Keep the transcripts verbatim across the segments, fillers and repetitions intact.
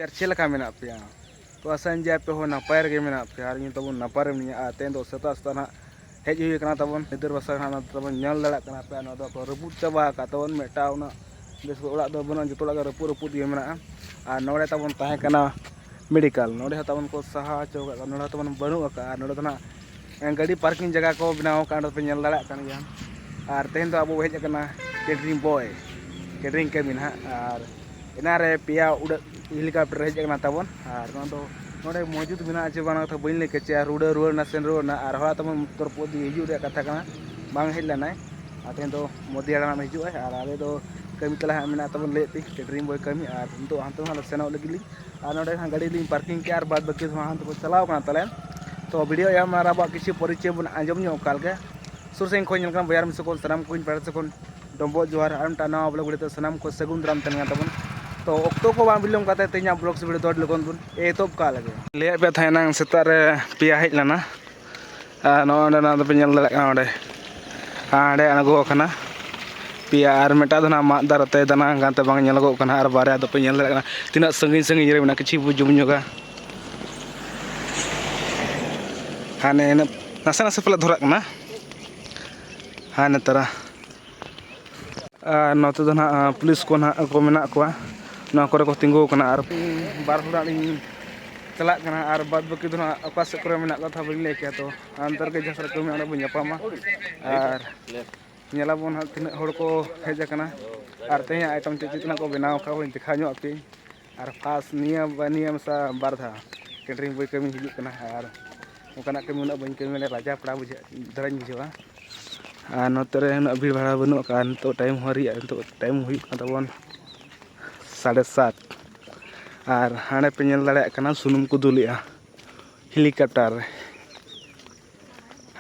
ᱟᱨ ᱪᱮᱫ ᱞᱮᱠᱟ ᱢᱮᱱᱟᱜ ᱯᱮᱭᱟ? ᱛᱚ ᱟᱥᱟᱧ ᱡᱮ ᱟᱯᱮ ᱦᱚᱸ ᱱᱟᱯᱟᱭ ᱨᱮᱜᱮ ᱢᱮᱱᱟᱜ ᱯᱮᱭᱟ ᱟᱨ ᱤᱧ ᱛᱟᱵᱚᱱ ᱱᱟᱯᱟᱭ ᱨᱮ ᱢᱮᱱᱟᱜᱼᱟ᱾ ᱟᱨ ᱛᱮᱦᱮᱧ ᱫᱚ ᱥᱮᱛᱟᱜ ᱥᱮᱛᱟᱜ ᱱᱟᱦᱟᱜ ᱦᱮᱡ ᱦᱩᱭ ᱟᱠᱟᱱᱟ ᱛᱟᱵᱚᱱ ᱜᱤᱫᱟᱹᱨ ᱵᱟᱥᱟ ᱱᱟᱦᱟᱜ, ᱱᱚᱛᱮ ᱛᱟᱵᱚᱱ ᱧᱮᱞ ᱫᱟᱲᱮᱭᱟᱜ ᱠᱟᱱᱟ ᱯᱮ, ᱱᱚᱣᱟ ᱫᱚ ᱠᱚ ᱨᱟᱹᱯᱩᱫ ᱪᱟᱵᱟ ᱟᱠᱟᱫ ᱛᱟᱵᱚᱱ᱾ ᱢᱤᱫᱴᱟᱝ ᱩᱱᱟᱹᱜ ᱵᱮᱥ ᱚᱲᱟᱜ ᱫᱚ ᱵᱟᱹᱱᱩᱜᱼᱟ, ᱡᱚᱛᱚ ᱚᱲᱟᱜ ᱜᱮ ᱨᱟᱹᱯᱩᱫ ᱨᱟᱹᱯᱩᱫ ᱜᱮ ᱢᱮᱱᱟᱜᱼᱟ᱾ ᱟᱨ ᱱᱚᱰᱮ ᱛᱟᱵᱚᱱ ᱛᱟᱦᱮᱸ ᱠᱟᱱᱟ ᱢᱮᱰᱤᱠᱮᱞ, ᱱᱚᱰᱮ ᱦᱚᱸ ᱛᱟᱵᱚᱱ ᱠᱚ ᱥᱟᱦᱟ ᱦᱚᱪᱚ ᱟᱠᱟᱫ, ᱱᱚᱰᱮ ᱦᱚᱸ ᱛᱟᱵᱚᱱ ᱵᱟᱹᱱᱩᱜ ᱟᱠᱟᱫᱼᱟ᱾ ᱱᱚᱰᱮ ᱫᱚ ᱱᱟᱦᱟᱜ ᱜᱟᱹᱰᱤ ᱯᱟᱨᱠᱤᱝ ᱡᱟᱭᱜᱟ ᱠᱚ ᱵᱮᱱᱟᱣ ᱟᱠᱟᱫ, ᱚᱸᱰᱮ ᱯᱮ ᱧᱮᱞ ᱫᱟᱲᱮᱭᱟᱜ ᱠᱟᱱ ᱜᱮᱭᱟ᱾ ᱟᱨ ᱛᱮᱦᱮᱧ ᱫᱚ ᱟᱵᱚ ᱵᱚ ᱦᱮᱡ ᱟᱠᱟᱱᱟ ᱠᱮᱴᱨᱤᱝ ᱵᱚᱭ, ᱠᱮᱴᱨᱤᱝ ᱠᱟᱹᱢᱤ ᱱᱟᱦᱟᱜ᱾ ᱟᱨ ᱮᱱᱟᱱ ᱨᱮ ᱯᱮᱭᱟ ᱩᱰᱟᱹᱜ ᱦᱮᱞᱤᱠᱚᱯᱴᱟᱨ ᱦᱮᱡ ᱟᱠᱟᱱᱟ ᱛᱟᱵᱚᱱ᱾ ᱟᱨ ᱱᱚᱣᱟ ᱫᱚ ᱱᱚᱰᱮ ᱢᱚᱡᱩᱫ ᱢᱮᱱᱟᱜᱼᱟ ᱪᱮ ᱵᱟᱝ, ᱚᱱᱟ ᱠᱟᱛᱷᱟ ᱵᱟᱹᱧ ᱞᱟᱹᱭ ᱠᱮᱫ ᱪᱮ᱾ ᱟᱨ ᱨᱩᱰᱟᱹ ᱨᱩᱣᱟᱹᱲ ᱮᱱᱟ, ᱥᱮᱱ ᱨᱩᱣᱟᱹᱲ ᱮᱱᱟ᱾ ᱟᱨ ᱦᱚᱞᱟ ᱛᱟᱵᱚᱱ ᱩᱛᱛᱚᱨ ᱯᱨᱚᱫᱮᱥ ᱦᱤᱡᱩᱜ ᱨᱮᱭᱟᱜ ᱠᱟᱛᱷᱟ ᱠᱟᱱᱟ, ᱵᱟᱝ ᱦᱮᱡ ᱞᱮᱱᱟᱭ᱾ ᱟᱨ ᱛᱮᱦᱮᱧ ᱫᱚ ᱢᱳᱫᱤ ᱦᱟᱲᱟᱢ ᱦᱤᱡᱩᱜ ᱟᱭ᱾ ᱟᱨ ᱟᱞᱮ ᱫᱚ ᱠᱟᱹᱢᱤ ᱛᱟᱞᱮ ᱦᱟᱸᱜ ᱢᱮᱱᱟᱜ ᱛᱟᱵᱚᱱ, ᱞᱟᱹᱭᱮᱫ ᱛᱮ ᱠᱮᱴᱨᱤᱝ ᱵᱚᱭ ᱠᱟᱹᱢᱤ᱾ ᱟᱨ ᱱᱤᱛᱚᱜ ᱦᱟᱱᱛᱮ ᱦᱟᱸᱜ ᱞᱮ ᱥᱮᱱᱚᱜ ᱞᱟᱹᱜᱤᱫ ᱞᱤᱧ᱾ ᱟᱨ ᱱᱚᱰᱮ ᱦᱟᱸᱜ ᱜᱟᱹᱰᱤ ᱞᱤᱧ ᱯᱟᱨᱠᱤᱝ ᱠᱮᱜᱼᱟ ᱟᱨ ᱵᱟᱫ ᱵᱟᱹᱠᱤ ᱫᱚ ᱦᱟᱸᱜ ᱦᱟᱱᱛᱮ ᱠᱚ ᱪᱟᱞᱟᱣ ᱠᱟᱱᱟ ᱛᱟᱞᱮ᱾ ᱛᱚ ᱵᱷᱤᱰᱤᱭᱳ ᱮᱢ ᱟᱨ ᱟᱵᱚᱣᱟᱜ ᱠᱤᱪᱷᱩ ᱯᱚᱨᱤᱪᱚᱭ ᱵᱚᱱ ᱟᱸᱡᱚᱢ ᱧᱚᱜ ᱚᱠᱟ ᱞᱮᱠᱟ᱾ ᱥᱩᱨ ᱥᱮᱱ ᱠᱷᱚᱱ ᱧᱮᱞ ᱠᱟᱱᱟ ᱵᱚᱭᱦᱟ ᱢᱤᱥᱤ ᱠᱚ, ᱥᱟᱱᱟᱢ ᱠᱚᱧ ᱯᱟᱭᱨᱟ ᱥᱮ ᱠᱷᱚᱱ ᱰᱚᱢᱵᱚᱜ ᱡᱚᱦᱟᱨ᱾ ᱟᱨ ᱢᱤᱫᱴᱟᱝ ᱱᱟᱣᱟ ᱵᱞᱚᱜ ᱵᱷᱤᱰᱤᱭᱳ ᱛᱮ ᱥᱟᱱᱟᱢ ᱠᱚ ᱥᱟᱹᱜᱩᱱ ᱫᱟᱨᱟᱢ ᱛᱟᱦᱮᱱ ᱠᱟᱱ ᱛᱟᱵᱚᱱ᱾ ᱛᱚ ᱚᱠᱛᱚ ᱠᱚ ᱵᱟᱝ ᱵᱤᱞᱚᱢ ᱠᱟᱛᱮ ᱛᱮᱦᱮᱧᱟᱜ ᱵᱞᱚᱜ ᱥᱮ ᱵᱷᱤᱰᱤᱭᱳ ᱫᱚ ᱟᱹᱰᱤ ᱞᱚᱜᱚᱱ ᱵᱚᱱ ᱮᱛᱚᱦᱚᱵ ᱠᱟᱜ ᱞᱮᱜᱮ᱾ ᱞᱟᱹᱭᱟᱫ ᱯᱮ ᱛᱟᱦᱮᱱᱟ ᱥᱮᱛᱟᱜ ᱨᱮ ᱯᱮᱭᱟ ᱦᱮᱡ ᱞᱮᱱᱟ᱾ ᱟᱨ ᱱᱚᱜᱼᱚᱭ ᱱᱚᱸᱰᱮ ᱱᱚᱣᱟ ᱫᱚᱯᱮ ᱧᱮᱞ ᱫᱟᱲᱮᱭᱟᱜ ᱠᱟᱱᱟ, ᱚᱸᱰᱮ ᱦᱟᱸᱰᱮ ᱟᱬᱜᱚ ᱟᱠᱟᱱᱟ ᱯᱮᱭᱟ᱾ ᱟᱨ ᱢᱤᱫᱴᱟᱝ ᱫᱚ ᱱᱟᱦᱟᱜ ᱢᱟᱫ ᱫᱟᱨᱮ ᱛᱮ ᱫᱟᱱᱟ ᱜᱟᱱᱛᱮ ᱵᱟᱝ ᱧᱮᱞᱚᱜᱚᱜ ᱠᱟᱱᱟ᱾ ᱟᱨ ᱵᱟᱨᱭᱟ ᱫᱚᱯᱮ ᱧᱮᱞ ᱫᱟᱲᱮᱭᱟᱜ ᱠᱟᱱᱟ ᱛᱤᱱᱟᱹᱜ ᱥᱟᱺᱜᱤᱧ ᱥᱟᱺᱜᱤᱧ ᱨᱮ ᱢᱮᱱᱟᱜᱼᱟ, ᱠᱤᱪᱷᱩ ᱵᱚ ᱡᱩᱢ ᱧᱚᱜᱟ᱾ ᱦᱟᱱᱮ ᱱᱟᱥᱮ ᱱᱟᱥᱮ ᱯᱟᱞᱮ ᱫᱷᱚᱨᱟᱜ ᱠᱟᱱᱟ᱾ ᱦᱟᱱᱮ ᱛᱟᱨᱟ᱾ ᱟᱨ ᱱᱚᱛᱮ ᱫᱚ ᱱᱟᱦᱟᱜ, ᱟᱸ, ᱯᱩᱞᱤᱥ ᱠᱚ ᱱᱟᱦᱟᱜ ᱠᱚ ᱢᱮᱱᱟᱜ ᱠᱚᱣᱟ, ᱱᱚᱣᱟ ᱠᱚᱨᱮ ᱠᱚ ᱛᱤᱸᱜᱩ ᱟᱠᱟᱱᱟ᱾ ᱟᱨ ᱵᱟᱨ ᱦᱚᱲᱟᱜ ᱞᱤᱧ ᱪᱟᱞᱟᱜ ᱠᱟᱱᱟ, ᱟᱨ ᱵᱟᱫ ᱵᱟᱹᱠᱤ ᱫᱚ ᱱᱟᱦᱟᱜ ᱚᱠᱟ ᱥᱮᱫ ᱠᱚᱨᱮ ᱢᱮᱱᱟᱜ ᱠᱚᱣᱟ ᱛᱷᱟ ᱵᱟᱹᱧ ᱞᱟᱹᱭ ᱠᱮᱭᱟ᱾ ᱛᱚ ᱚᱱᱛᱮ ᱨᱮᱜᱮ ᱡᱟᱦᱟᱸ ᱥᱮᱫ ᱨᱮ ᱠᱟᱹᱢᱤ ᱚᱸᱰᱮ ᱵᱚᱱ ᱧᱟᱯᱟᱢᱟ᱾ ᱟᱨ ᱧᱮᱞᱟᱵᱚᱱ ᱦᱟᱸᱜ ᱛᱤᱱᱟᱹᱜ ᱦᱚᱲ ᱠᱚ ᱦᱮᱡ ᱟᱠᱟᱱᱟ ᱟᱨ ᱛᱮᱦᱮᱧᱟᱜ ᱟᱭᱴᱮᱢ ᱪᱮᱫ ᱪᱮᱫ ᱱᱟᱦᱟᱜ ᱠᱚ ᱵᱮᱱᱟᱣ ᱟᱠᱟᱫ, ᱵᱚᱱ ᱫᱮᱠᱷᱟᱣ ᱧᱚᱜ ᱟᱯᱮ᱾ ᱟᱨ ᱯᱷᱟᱥᱴ ᱱᱤᱭᱟᱹ ᱵᱟ-, ᱱᱤᱭᱟᱹ ᱢᱮᱥᱟ ᱵᱟᱨ ᱫᱷᱟᱣ ᱠᱮᱴᱨᱤᱝ ᱵᱚᱭ ᱠᱟᱹᱢᱤ ᱦᱤᱡᱩᱜ ᱠᱟᱱᱟ᱾ ᱟᱨ ᱚᱱᱠᱟᱱᱟᱜ ᱠᱟᱹᱢᱤ ᱩᱱᱟᱹᱜ ᱵᱟᱹᱧ ᱠᱟᱹᱢᱤ ᱞᱮᱫᱟ, ᱞᱟᱡᱟᱣ ᱯᱟᱲᱟ ᱵᱩᱡᱷᱟᱹᱜ ᱫᱷᱟᱨᱟᱧ ᱵᱩᱡᱷᱟᱹᱣᱟ᱾ ᱟᱨ ᱱᱚᱛᱮ ᱨᱮ ᱩᱱᱟᱹᱜ ᱵᱷᱤᱲ ᱵᱷᱟᱲ ᱵᱟᱹᱱᱩᱜ ᱟᱠᱟᱫᱼᱟ᱾ ᱱᱤᱛᱚᱜ ᱴᱟᱭᱤᱢ ᱦᱚᱸ ᱟᱹᱣᱨᱤᱭᱟᱜᱼᱟ, ᱱᱤᱛᱚᱜ ᱴᱟᱭᱤᱢ ᱦᱩᱭᱩᱜ ᱠᱟᱱ ᱛᱟᱵᱚᱱ ᱥᱟᱲᱮ ᱥᱟᱛ᱾ ᱟᱨ ᱦᱟᱸᱰᱮ ᱯᱮ ᱧᱮᱞ ᱫᱟᱲᱮᱭᱟᱜ ᱠᱟᱱᱟ ᱥᱩᱱᱩᱢ ᱠᱚ ᱫᱩᱞᱮᱜᱼᱟ ᱦᱮᱞᱤᱠᱚᱯᱴᱟᱨ ᱨᱮ᱾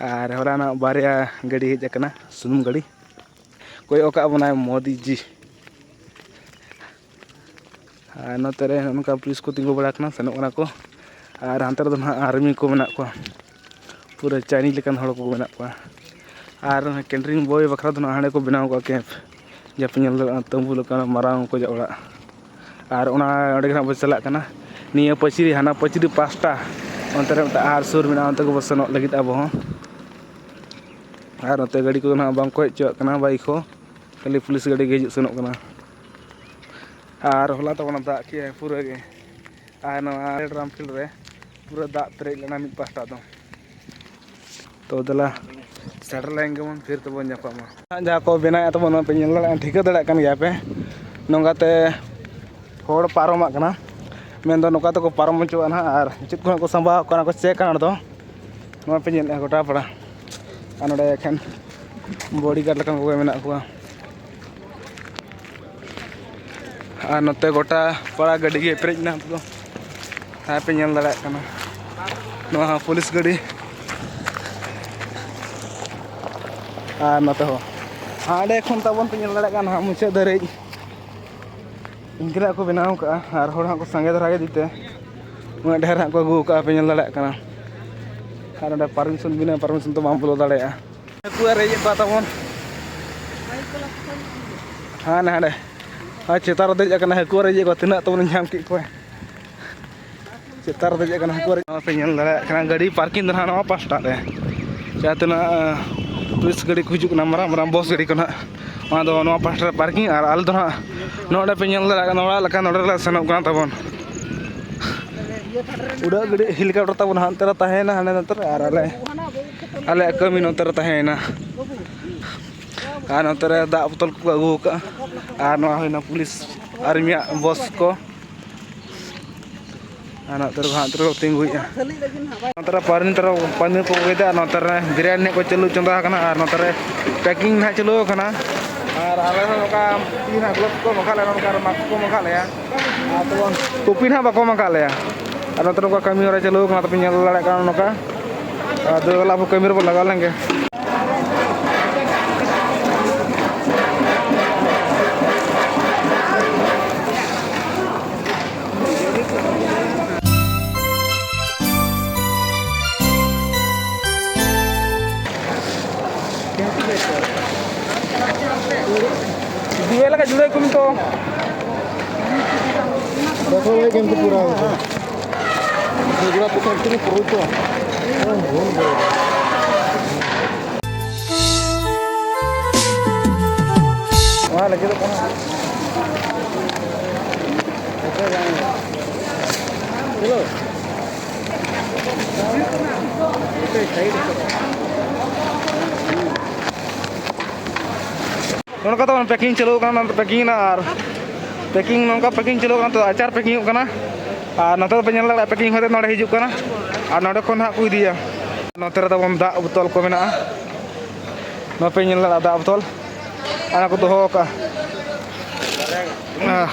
ᱟᱨ ᱦᱚᱞᱟᱱᱟᱜ ᱵᱟᱨᱭᱟ ᱜᱟᱹᱰᱤ ᱦᱮᱡ ᱟᱠᱟᱱᱟ, ᱥᱩᱱᱩᱢ ᱜᱟᱹᱰᱤ᱾ ᱠᱚᱭᱚᱜ ᱟᱠᱟᱫ ᱵᱚᱱᱟᱭ ᱢᱳᱫᱤ ᱡᱤ᱾ ᱟᱨ ᱱᱚᱛᱮ ᱨᱮ ᱱᱚᱜᱼᱚ ᱱᱚᱝᱠᱟ ᱯᱩᱞᱤᱥ ᱠᱚ ᱛᱤᱸᱜᱩ ᱵᱟᱲᱟ ᱟᱠᱟᱱᱟ, ᱥᱮᱱᱚᱜ ᱠᱟᱱᱟ ᱠᱚ᱾ ᱟᱨ ᱦᱟᱱᱛᱮ ᱨᱮᱫᱚ ᱱᱟᱦᱟᱜ ᱟᱨᱢᱤ ᱠᱚ ᱢᱮᱱᱟᱜ ᱠᱚᱣᱟ, ᱯᱩᱨᱟᱹ ᱪᱟᱭᱱᱤᱡᱽ ᱞᱮᱠᱟᱱ ᱦᱚᱲ ᱠᱚ ᱢᱮᱱᱟᱜ ᱠᱚᱣᱟ᱾ ᱟᱨ ᱚᱱᱟ ᱠᱮᱴᱨᱤᱝ ᱵᱚᱭ ᱵᱟᱠᱷᱨᱟ ᱫᱚ ᱱᱟᱦᱟᱜ ᱦᱟᱸᱰᱮ ᱠᱚ ᱵᱮᱱᱟᱣ ᱠᱟᱜᱼᱟ ᱠᱮᱢᱯ, ᱡᱟᱦᱟᱸ ᱯᱮ ᱧᱮᱞ ᱫᱟᱲᱮᱭᱟᱜᱼᱟ ᱛᱟᱹᱢᱵᱩ ᱞᱮᱠᱟᱱᱟᱜ ᱢᱟᱨᱟᱝ ᱚᱠᱚᱭᱟᱜ ᱚᱲᱟᱜ᱾ ᱟᱨ ᱚᱱᱟ ᱚᱸᱰᱮ ᱜᱮ ᱱᱟᱦᱟᱜ ᱵᱚ ᱪᱟᱞᱟᱜ ᱠᱟᱱᱟ᱾ ᱱᱤᱭᱟᱹ ᱯᱟᱹᱪᱨᱤ, ᱦᱟᱱᱟ ᱯᱟᱹᱪᱨᱤ ᱯᱟᱥᱴᱟ ᱚᱱᱛᱮ ᱨᱮ ᱢᱤᱫᱴᱟᱝ ᱟᱦᱟᱨ ᱥᱩᱨ ᱢᱮᱱᱟᱜᱼᱟ, ᱚᱱᱛᱮ ᱜᱮᱵᱚ ᱥᱮᱱᱚᱜ ᱞᱟᱹᱜᱤᱫ ᱟᱵᱚ ᱦᱚᱸ᱾ ᱟᱨ ᱱᱚᱛᱮ ᱜᱟᱹᱰᱤ ᱠᱚᱫᱚ ᱱᱟᱦᱟᱜ ᱵᱟᱝ ᱠᱚ ᱦᱮᱡ ᱦᱚᱪᱚᱣᱟᱜ ᱠᱟᱱᱟ ᱵᱟᱭᱤᱠ ᱦᱚᱸ, ᱠᱷᱟᱹᱞᱤ ᱯᱩᱞᱤᱥ ᱜᱟᱹᱰᱤ ᱜᱮ ᱦᱤᱡᱩᱜ ᱥᱮᱱᱚᱜ ᱠᱟᱱᱟ᱾ ᱟᱨ ᱦᱚᱞᱟ ᱛᱟᱵᱚᱱ ᱫᱟᱜ ᱠᱮᱜᱼᱟᱭ ᱯᱩᱨᱟᱹ ᱜᱮ, ᱟᱨ ᱱᱚᱣᱟ ᱨᱮᱰ ᱨᱟᱢ ᱯᱷᱤᱞᱰ ᱨᱮ ᱯᱩᱨᱟᱹ ᱫᱟᱜ ᱯᱮᱨᱮᱡ ᱞᱮᱱᱟ ᱢᱤᱫ ᱯᱟᱥᱴᱟ ᱫᱚ᱾ ᱛᱚ ᱫᱮᱞᱟ ᱥᱮᱴᱮᱨ ᱞᱮᱱ ᱜᱮᱵᱚᱱ, ᱯᱷᱤᱨ ᱛᱮᱵᱚᱱ ᱧᱟᱯᱟᱢᱟ᱾ ᱡᱟᱦᱟᱸ ᱠᱚ ᱵᱮᱱᱟᱣᱮᱫ ᱛᱟᱵᱚᱱ, ᱱᱚᱣᱟ ᱯᱮ ᱧᱮᱞ ᱫᱟᱲᱮᱭᱟᱜᱼᱟ, ᱴᱷᱤᱠᱟᱹ ᱫᱟᱲᱮᱭᱟᱜ ᱠᱟᱱ ᱜᱮᱭᱟ ᱯᱮ, ᱱᱚᱝᱠᱟᱛᱮ ᱦᱚᱲ ᱯᱟᱨᱚᱢᱟᱜ ᱠᱟᱱᱟ, ᱢᱮᱱᱫᱚ ᱱᱚᱝᱠᱟ ᱛᱮᱠᱚ ᱯᱟᱨᱚᱢ ᱦᱚᱪᱚᱣᱟᱜᱼᱟ ᱱᱟᱦᱟᱜ᱾ ᱟᱨ ᱪᱮᱫ ᱠᱚ ᱦᱟᱸᱜ ᱠᱚ ᱥᱟᱢᱵᱟᱣ ᱠᱟᱱᱟ ᱠᱚ, ᱪᱮᱠ ᱠᱟᱱᱟ ᱚᱸᱰᱮ ᱫᱚ, ᱱᱚᱣᱟ ᱯᱮ ᱧᱮᱞᱮᱫᱼᱟ ᱜᱚᱴᱟ ᱯᱟᱲᱟ᱾ ᱟᱨ ᱱᱚᱰᱮ ᱮᱠᱷᱮᱱ ᱵᱚᱰᱤ ᱜᱟᱨᱰ ᱞᱮᱠᱟᱱ ᱠᱚᱜᱮ ᱢᱮᱱᱟᱜ ᱠᱚᱣᱟ᱾ ᱟᱨ ᱱᱚᱛᱮ ᱜᱚᱴᱟ ᱯᱟᱲᱟ ᱜᱟᱹᱰᱤ ᱜᱮ ᱯᱮᱨᱮᱡ ᱮᱱᱟ ᱱᱤᱛᱚᱜ ᱫᱚ᱾ ᱦᱮᱸ, ᱯᱮ ᱧᱮᱞ ᱫᱟᱲᱮᱭᱟᱜ ᱠᱟᱱᱟ, ᱱᱚᱣᱟ ᱦᱚᱸ ᱯᱩᱞᱤᱥ ᱜᱟᱹᱰᱤ᱾ ᱟᱨ ᱱᱚᱛᱮ ᱦᱚᱸ ᱦᱟᱸᱰᱮ ᱠᱷᱚᱱ ᱛᱟᱵᱚᱱ ᱯᱮ ᱧᱮᱞ ᱫᱟᱲᱮᱭᱟᱜ ᱠᱟᱱᱟ ᱦᱟᱸᱜ, ᱢᱩᱪᱟᱹᱫ ᱫᱷᱟᱹᱨᱤᱡ ᱤᱱᱠᱟᱹᱱᱟᱜ ᱠᱚ ᱵᱮᱱᱟᱣ ᱠᱟᱜᱼᱟ᱾ ᱟᱨ ᱦᱚᱲ ᱦᱟᱸᱜ ᱠᱚ ᱥᱟᱸᱜᱮ ᱫᱷᱟᱨᱟ ᱜᱮ ᱤᱫᱤ ᱛᱮ ᱩᱱᱟᱹᱜ ᱰᱷᱮᱨ ᱦᱟᱸᱜ ᱠᱚ ᱟᱹᱜᱩ ᱠᱟᱜᱼᱟ, ᱯᱮ ᱧᱮᱞ ᱫᱟᱲᱮᱭᱟᱜ ᱠᱟᱱᱟ᱾ ᱟᱨ ᱚᱸᱰᱮ ᱯᱟᱨᱢᱤᱥᱚᱱ, ᱵᱤᱱᱟᱹ ᱯᱟᱨᱢᱤᱥᱚᱱ ᱛᱮ ᱵᱟᱢ ᱵᱚᱞᱚ ᱫᱟᱲᱮᱭᱟᱜᱼᱟ᱾ ᱦᱟᱹᱠᱩ ᱟᱨᱮᱡ ᱮᱫ ᱠᱚᱣᱟ ᱛᱟᱵᱚᱱ᱾ ᱦᱟᱸᱰᱮ ᱦᱟᱸᱰᱮ ᱟᱨ ᱪᱮᱛᱟᱱ ᱨᱮ ᱫᱮᱡ ᱟᱠᱟᱱᱟ, ᱦᱟᱹᱠᱩ ᱟᱨᱮᱡ ᱮᱫ ᱠᱚᱣᱟ᱾ ᱛᱤᱱᱟᱹᱜ ᱛᱟᱵᱚᱱ ᱧᱟᱢ ᱠᱮᱫ ᱠᱚᱣᱟ᱾ ᱪᱮᱛᱟᱱ ᱨᱮ ᱫᱮᱡ ᱟᱠᱟᱱᱟ ᱦᱟᱹᱠᱩ ᱟᱨᱮᱡ᱾ ᱱᱚᱣᱟ ᱯᱮ ᱧᱮᱞ ᱫᱟᱲᱮᱭᱟᱜ ᱠᱟᱱᱟ, ᱜᱟᱹᱰᱤ ᱯᱟᱨᱠᱤᱝ ᱫᱚ ᱱᱟᱦᱟᱜ ᱱᱚᱣᱟ ᱯᱟᱥᱴᱟ ᱨᱮ᱾ ᱡᱟᱦᱟᱸ ᱛᱤᱱᱟᱹᱜ ᱴᱩᱨᱤᱥᱴ ᱜᱟᱹᱰᱤ ᱠᱚ ᱦᱤᱡᱩᱜ ᱠᱟᱱᱟ, ᱢᱟᱨᱟᱝ ᱢᱟᱨᱟᱝ ᱵᱚᱥ ᱜᱟᱹᱰᱤ ᱠᱚ ᱱᱟᱦᱟᱜ, ᱚᱱᱟ ᱫᱚ ᱱᱚᱣᱟ ᱯᱟᱥᱴᱟ ᱨᱮ ᱯᱟᱨᱠᱤᱝ᱾ ᱟᱨ ᱟᱞᱮ ᱫᱚ ᱱᱟᱦᱟᱜ ᱱᱚᱰᱮ ᱯᱮ ᱧᱮᱞ ᱫᱟᱲᱮᱭᱟᱜ ᱠᱟᱱᱟ, ᱚᱲᱟᱜ ᱞᱮᱠᱟ ᱱᱚᱰᱮ ᱞᱮ ᱥᱮᱱᱚᱜ ᱠᱟᱱᱟ ᱛᱟᱵᱚᱱ᱾ ᱩᱰᱟᱹᱜ ᱜᱟᱹᱰᱤ, ᱦᱮᱞᱤᱠᱚᱯᱴᱟᱨ ᱛᱟᱵᱚᱱ ᱦᱟᱱᱛᱮ ᱨᱮ ᱛᱟᱦᱮᱸᱭᱮᱱᱟ, ᱦᱟᱸᱰᱮ ᱱᱚᱛᱮ ᱨᱮ, ᱟᱨ ᱟᱞᱮ, ᱟᱞᱮᱭᱟᱜ ᱠᱟᱹᱢᱤ ᱱᱚᱛᱮ ᱨᱮ ᱛᱟᱦᱮᱸᱭᱮᱱᱟ᱾ ᱟᱨ ᱱᱚᱛᱮ ᱨᱮ ᱫᱟᱜ ᱵᱳᱛᱚᱞ ᱠᱚᱠᱚ ᱟᱹᱜᱩ ᱟᱠᱟᱫᱼᱟ᱾ ᱟᱨ ᱱᱚᱣᱟ ᱦᱩᱭᱱᱟ ᱯᱩᱞᱤᱥ ᱟᱨᱢᱤᱭᱟᱜ ᱵᱚᱥ ᱠᱚ᱾ ᱟᱨ ᱱᱚᱛᱮ ᱨᱮ ᱦᱟᱸᱜ ᱛᱮᱠᱚ ᱛᱤᱸᱜᱩᱭᱮᱫᱼᱟ᱾ ᱱᱚᱛᱮ ᱨᱮ ᱯᱟᱨᱱᱤ ᱛᱚᱨᱚ ᱯᱟᱹᱱᱤ ᱠᱚ ᱟᱹᱜᱩᱭᱮᱫᱟ, ᱟᱨ ᱱᱚᱛᱮ ᱨᱮ ᱵᱤᱨᱭᱟᱱᱤ ᱠᱚ ᱪᱟᱹᱞᱩ ᱪᱚᱸᱫᱟ ᱟᱠᱟᱱᱟ, ᱟᱨ ᱱᱚᱛᱮ ᱨᱮ ᱯᱮᱠᱤᱝ ᱱᱟᱦᱟᱜ ᱪᱟᱹᱞᱩ ᱟᱠᱟᱱᱟ᱾ ᱟᱨ ᱟᱞᱮ ᱦᱚᱸ ᱱᱚᱝᱠᱟ ᱛᱤ ᱱᱟᱦᱟᱜ ᱜᱞᱳᱵᱷᱥ ᱠᱚ ᱮᱢ ᱟᱠᱟᱫ ᱞᱮᱭᱟ, ᱱᱚᱝᱠᱟ ᱨᱮ ᱢᱟᱥᱠ ᱠᱚ ᱮᱢ ᱟᱠᱟᱫ ᱞᱮᱭᱟ, ᱟᱨ ᱛᱚ ᱴᱩᱯᱤ ᱱᱟᱦᱟᱜ ᱵᱟᱠᱚ ᱮᱢ ᱟᱠᱟᱫ ᱞᱮᱭᱟ᱾ ᱟᱨ ᱱᱚᱛᱮ ᱨᱮ ᱱᱚᱝᱠᱟ ᱠᱟᱹᱢᱤ ᱦᱚᱨᱟ ᱪᱟᱹᱞᱩ ᱟᱠᱟᱱᱟ, ᱛᱚᱯᱮ ᱧᱮᱞ ᱫᱟᱲᱮᱭᱟᱜ ᱠᱟᱱᱟ ᱱᱚᱝᱠᱟ᱾ ᱟᱨ ᱫᱮᱞᱟ ᱟᱵᱚ ᱠᱟᱹᱢᱤ ᱨᱮᱵᱚᱱ ᱞᱟᱜᱟᱣ ᱞᱮᱱ ᱜᱮ᱾ ᱫᱤᱭᱮ ᱞᱮᱠᱟ ᱡᱩᱲᱟᱹᱭ ᱠᱚᱢ ᱛᱚ᱾ ᱫᱮᱠᱷᱚ ᱵᱷᱟᱭ, ᱠᱤᱱᱛᱩ ᱯᱩᱨᱟ ᱦᱳᱭ ᱜᱮᱭᱟ᱾ ᱡᱚᱜᱽᱨᱟᱯᱷᱤ ᱠᱚ ᱮᱠᱪᱩᱭᱮᱞᱤ ᱯᱩᱨᱟ ᱛᱚ᱾ ᱱᱚᱣᱟ ᱞᱟᱹᱜᱤᱫᱚᱜ ᱠᱟᱱᱟ᱾ ᱪᱮᱞᱳ᱾ ᱱᱚᱝᱠᱟ ᱛᱟᱵᱚᱱ ᱯᱮᱠᱤᱝ ᱪᱟᱹᱞᱩ ᱟᱠᱟᱱᱟ, ᱯᱮᱠᱤᱝ ᱮᱱᱟ ᱟᱨ ᱯᱮᱠᱤᱝ, ᱱᱚᱝᱠᱟ ᱯᱮᱠᱤᱝ ᱪᱟᱹᱞᱩ ᱟᱠᱟᱱᱟ᱾ ᱛᱚ, ᱟᱪᱟᱨ ᱯᱮᱠᱤᱝᱚᱜ ᱠᱟᱱᱟ᱾ ᱟᱨ ᱱᱚᱛᱮ ᱫᱚᱯᱮ ᱧᱮᱞ ᱫᱟᱲᱮᱭᱟᱜᱼᱟ, ᱯᱮᱠᱤᱝ ᱦᱚᱛᱮ ᱱᱚᱰᱮ ᱦᱤᱡᱩᱜ ᱠᱟᱱᱟ ᱟᱨ ᱱᱚᱰᱮ ᱠᱷᱚᱱ ᱦᱟᱸᱜ ᱠᱚ ᱤᱫᱤᱭᱟ᱾ ᱱᱚᱛᱮ ᱨᱮ ᱛᱟᱵᱚᱱ ᱫᱟᱜ ᱵᱳᱛᱚᱞ ᱠᱚ ᱢᱮᱱᱟᱜᱼᱟ, ᱱᱚᱣᱟ ᱯᱮ ᱧᱮᱞ ᱫᱟᱲᱮᱭᱟᱜᱼᱟ, ᱫᱟᱜ ᱵᱳᱛᱚᱞ᱾ ᱚᱱᱟ ᱠᱚ ᱫᱚᱦᱚ ᱟᱠᱟᱫᱼᱟ᱾ ᱟᱨ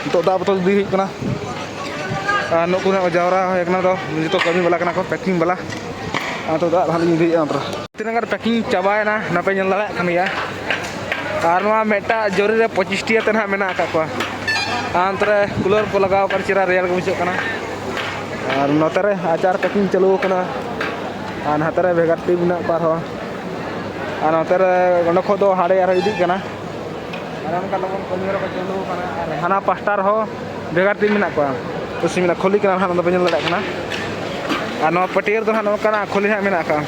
ᱱᱤᱛᱚᱜ ᱫᱟᱜ ᱵᱳᱛᱚᱞ ᱤᱫᱤ ᱦᱩᱭᱩᱜ ᱠᱟᱱᱟ᱾ ᱟᱨ ᱱᱩᱠᱩ ᱱᱟᱜ ᱠᱚ ᱡᱟᱣᱨᱟ ᱦᱩᱭ ᱠᱟᱱᱟ, ᱫᱚ ᱡᱚᱛᱚ ᱠᱟᱹᱢᱤ ᱵᱟᱞᱟ ᱠᱟᱱᱟ ᱠᱚ, ᱯᱮᱠᱤᱝ ᱵᱟᱞᱟ᱾ ᱟᱨ ᱱᱤᱛᱚᱜ ᱫᱟᱜ ᱱᱟᱦᱟᱜ ᱞᱤᱧ ᱤᱫᱤᱭᱮᱫᱼᱟ ᱚᱱᱛᱮ ᱨᱮ᱾ ᱛᱤᱱᱟᱹᱜ ᱜᱟᱱ ᱯᱮᱠᱤᱝ ᱪᱟᱵᱟᱭᱮᱱᱟ, ᱱᱟᱯᱮ ᱧᱮᱞ ᱫᱟᱲᱮᱭᱟᱜ ᱠᱟᱱ ᱜᱮᱭᱟ᱾ ᱟᱨ ᱱᱚᱣᱟ ᱢᱤᱫᱴᱟᱜ ᱡᱚᱨᱤ ᱨᱮ ᱯᱚᱸᱪᱤᱥ ᱴᱤ ᱠᱟᱛᱮ ᱱᱟᱦᱟᱜ ᱢᱮᱱᱟᱜ ᱟᱠᱟᱫ ᱠᱚᱣᱟ᱾ ᱟᱨ ᱚᱱᱛᱮ ᱨᱮ ᱠᱩᱞᱟᱨ ᱠᱚ ᱞᱟᱜᱟᱣ ᱟᱠᱟᱫ, ᱪᱮᱦᱨᱟ ᱨᱮᱭᱟᱲ ᱜᱮ ᱵᱩᱡᱷᱟᱹᱜ ᱠᱟᱱᱟ᱾ ᱟᱨ ᱱᱚᱛᱮ ᱨᱮ ᱟᱪᱟᱨ ᱯᱮᱠᱤᱝ ᱪᱟᱹᱞᱩ ᱟᱠᱟᱱᱟ᱾ ᱟᱨ ᱱᱚᱛᱮ ᱨᱮ ᱵᱷᱮᱜᱟᱨ ᱴᱤᱢ ᱢᱮᱱᱟᱜ ᱠᱚᱣᱟ ᱟᱨᱦᱚᱸ᱾ ᱟᱨ ᱱᱚᱛᱮ ᱨᱮ ᱚᱸᱰᱮ ᱠᱷᱚᱱ ᱫᱚ ᱦᱟᱸᱰᱮ ᱟᱨᱦᱚᱸ ᱤᱫᱤᱜ ᱠᱟᱱᱟ᱾ ᱟᱨ ᱚᱱᱠᱟ ᱛᱟᱵᱚᱱ ᱠᱟᱹᱢᱤ ᱦᱚᱨᱟ ᱠᱚ ᱪᱟᱹᱞᱩ ᱟᱠᱟᱱᱟ᱾ ᱟᱨ ᱦᱟᱱᱟ ᱯᱟᱥᱴᱟ ᱨᱮᱦᱚᱸ ᱵᱷᱮᱜᱟᱨ ᱴᱤᱢ ᱢᱮᱱᱟᱜ ᱠᱚᱣᱟ᱾ ᱯᱚᱥᱪᱤᱢ ᱢᱮᱱᱟᱜ, ᱠᱷᱚᱞᱤ ᱠᱟᱱᱟ ᱱᱟᱦᱟᱜ, ᱚᱱᱟ ᱫᱚ ᱵᱟᱹᱧ ᱧᱮᱞ ᱫᱟᱲᱮᱭᱟᱜ ᱠᱟᱱᱟ᱾ ᱟᱨ ᱱᱚᱣᱟ ᱯᱟᱹᱴᱭᱟᱹ ᱨᱮᱫᱚ ᱱᱟᱦᱟᱜ ᱱᱚᱝᱠᱟᱱᱟᱜ ᱠᱷᱚᱞᱤ ᱱᱟᱦᱟᱜ ᱢᱮᱱᱟᱜ ᱟᱠᱟᱫᱼᱟ᱾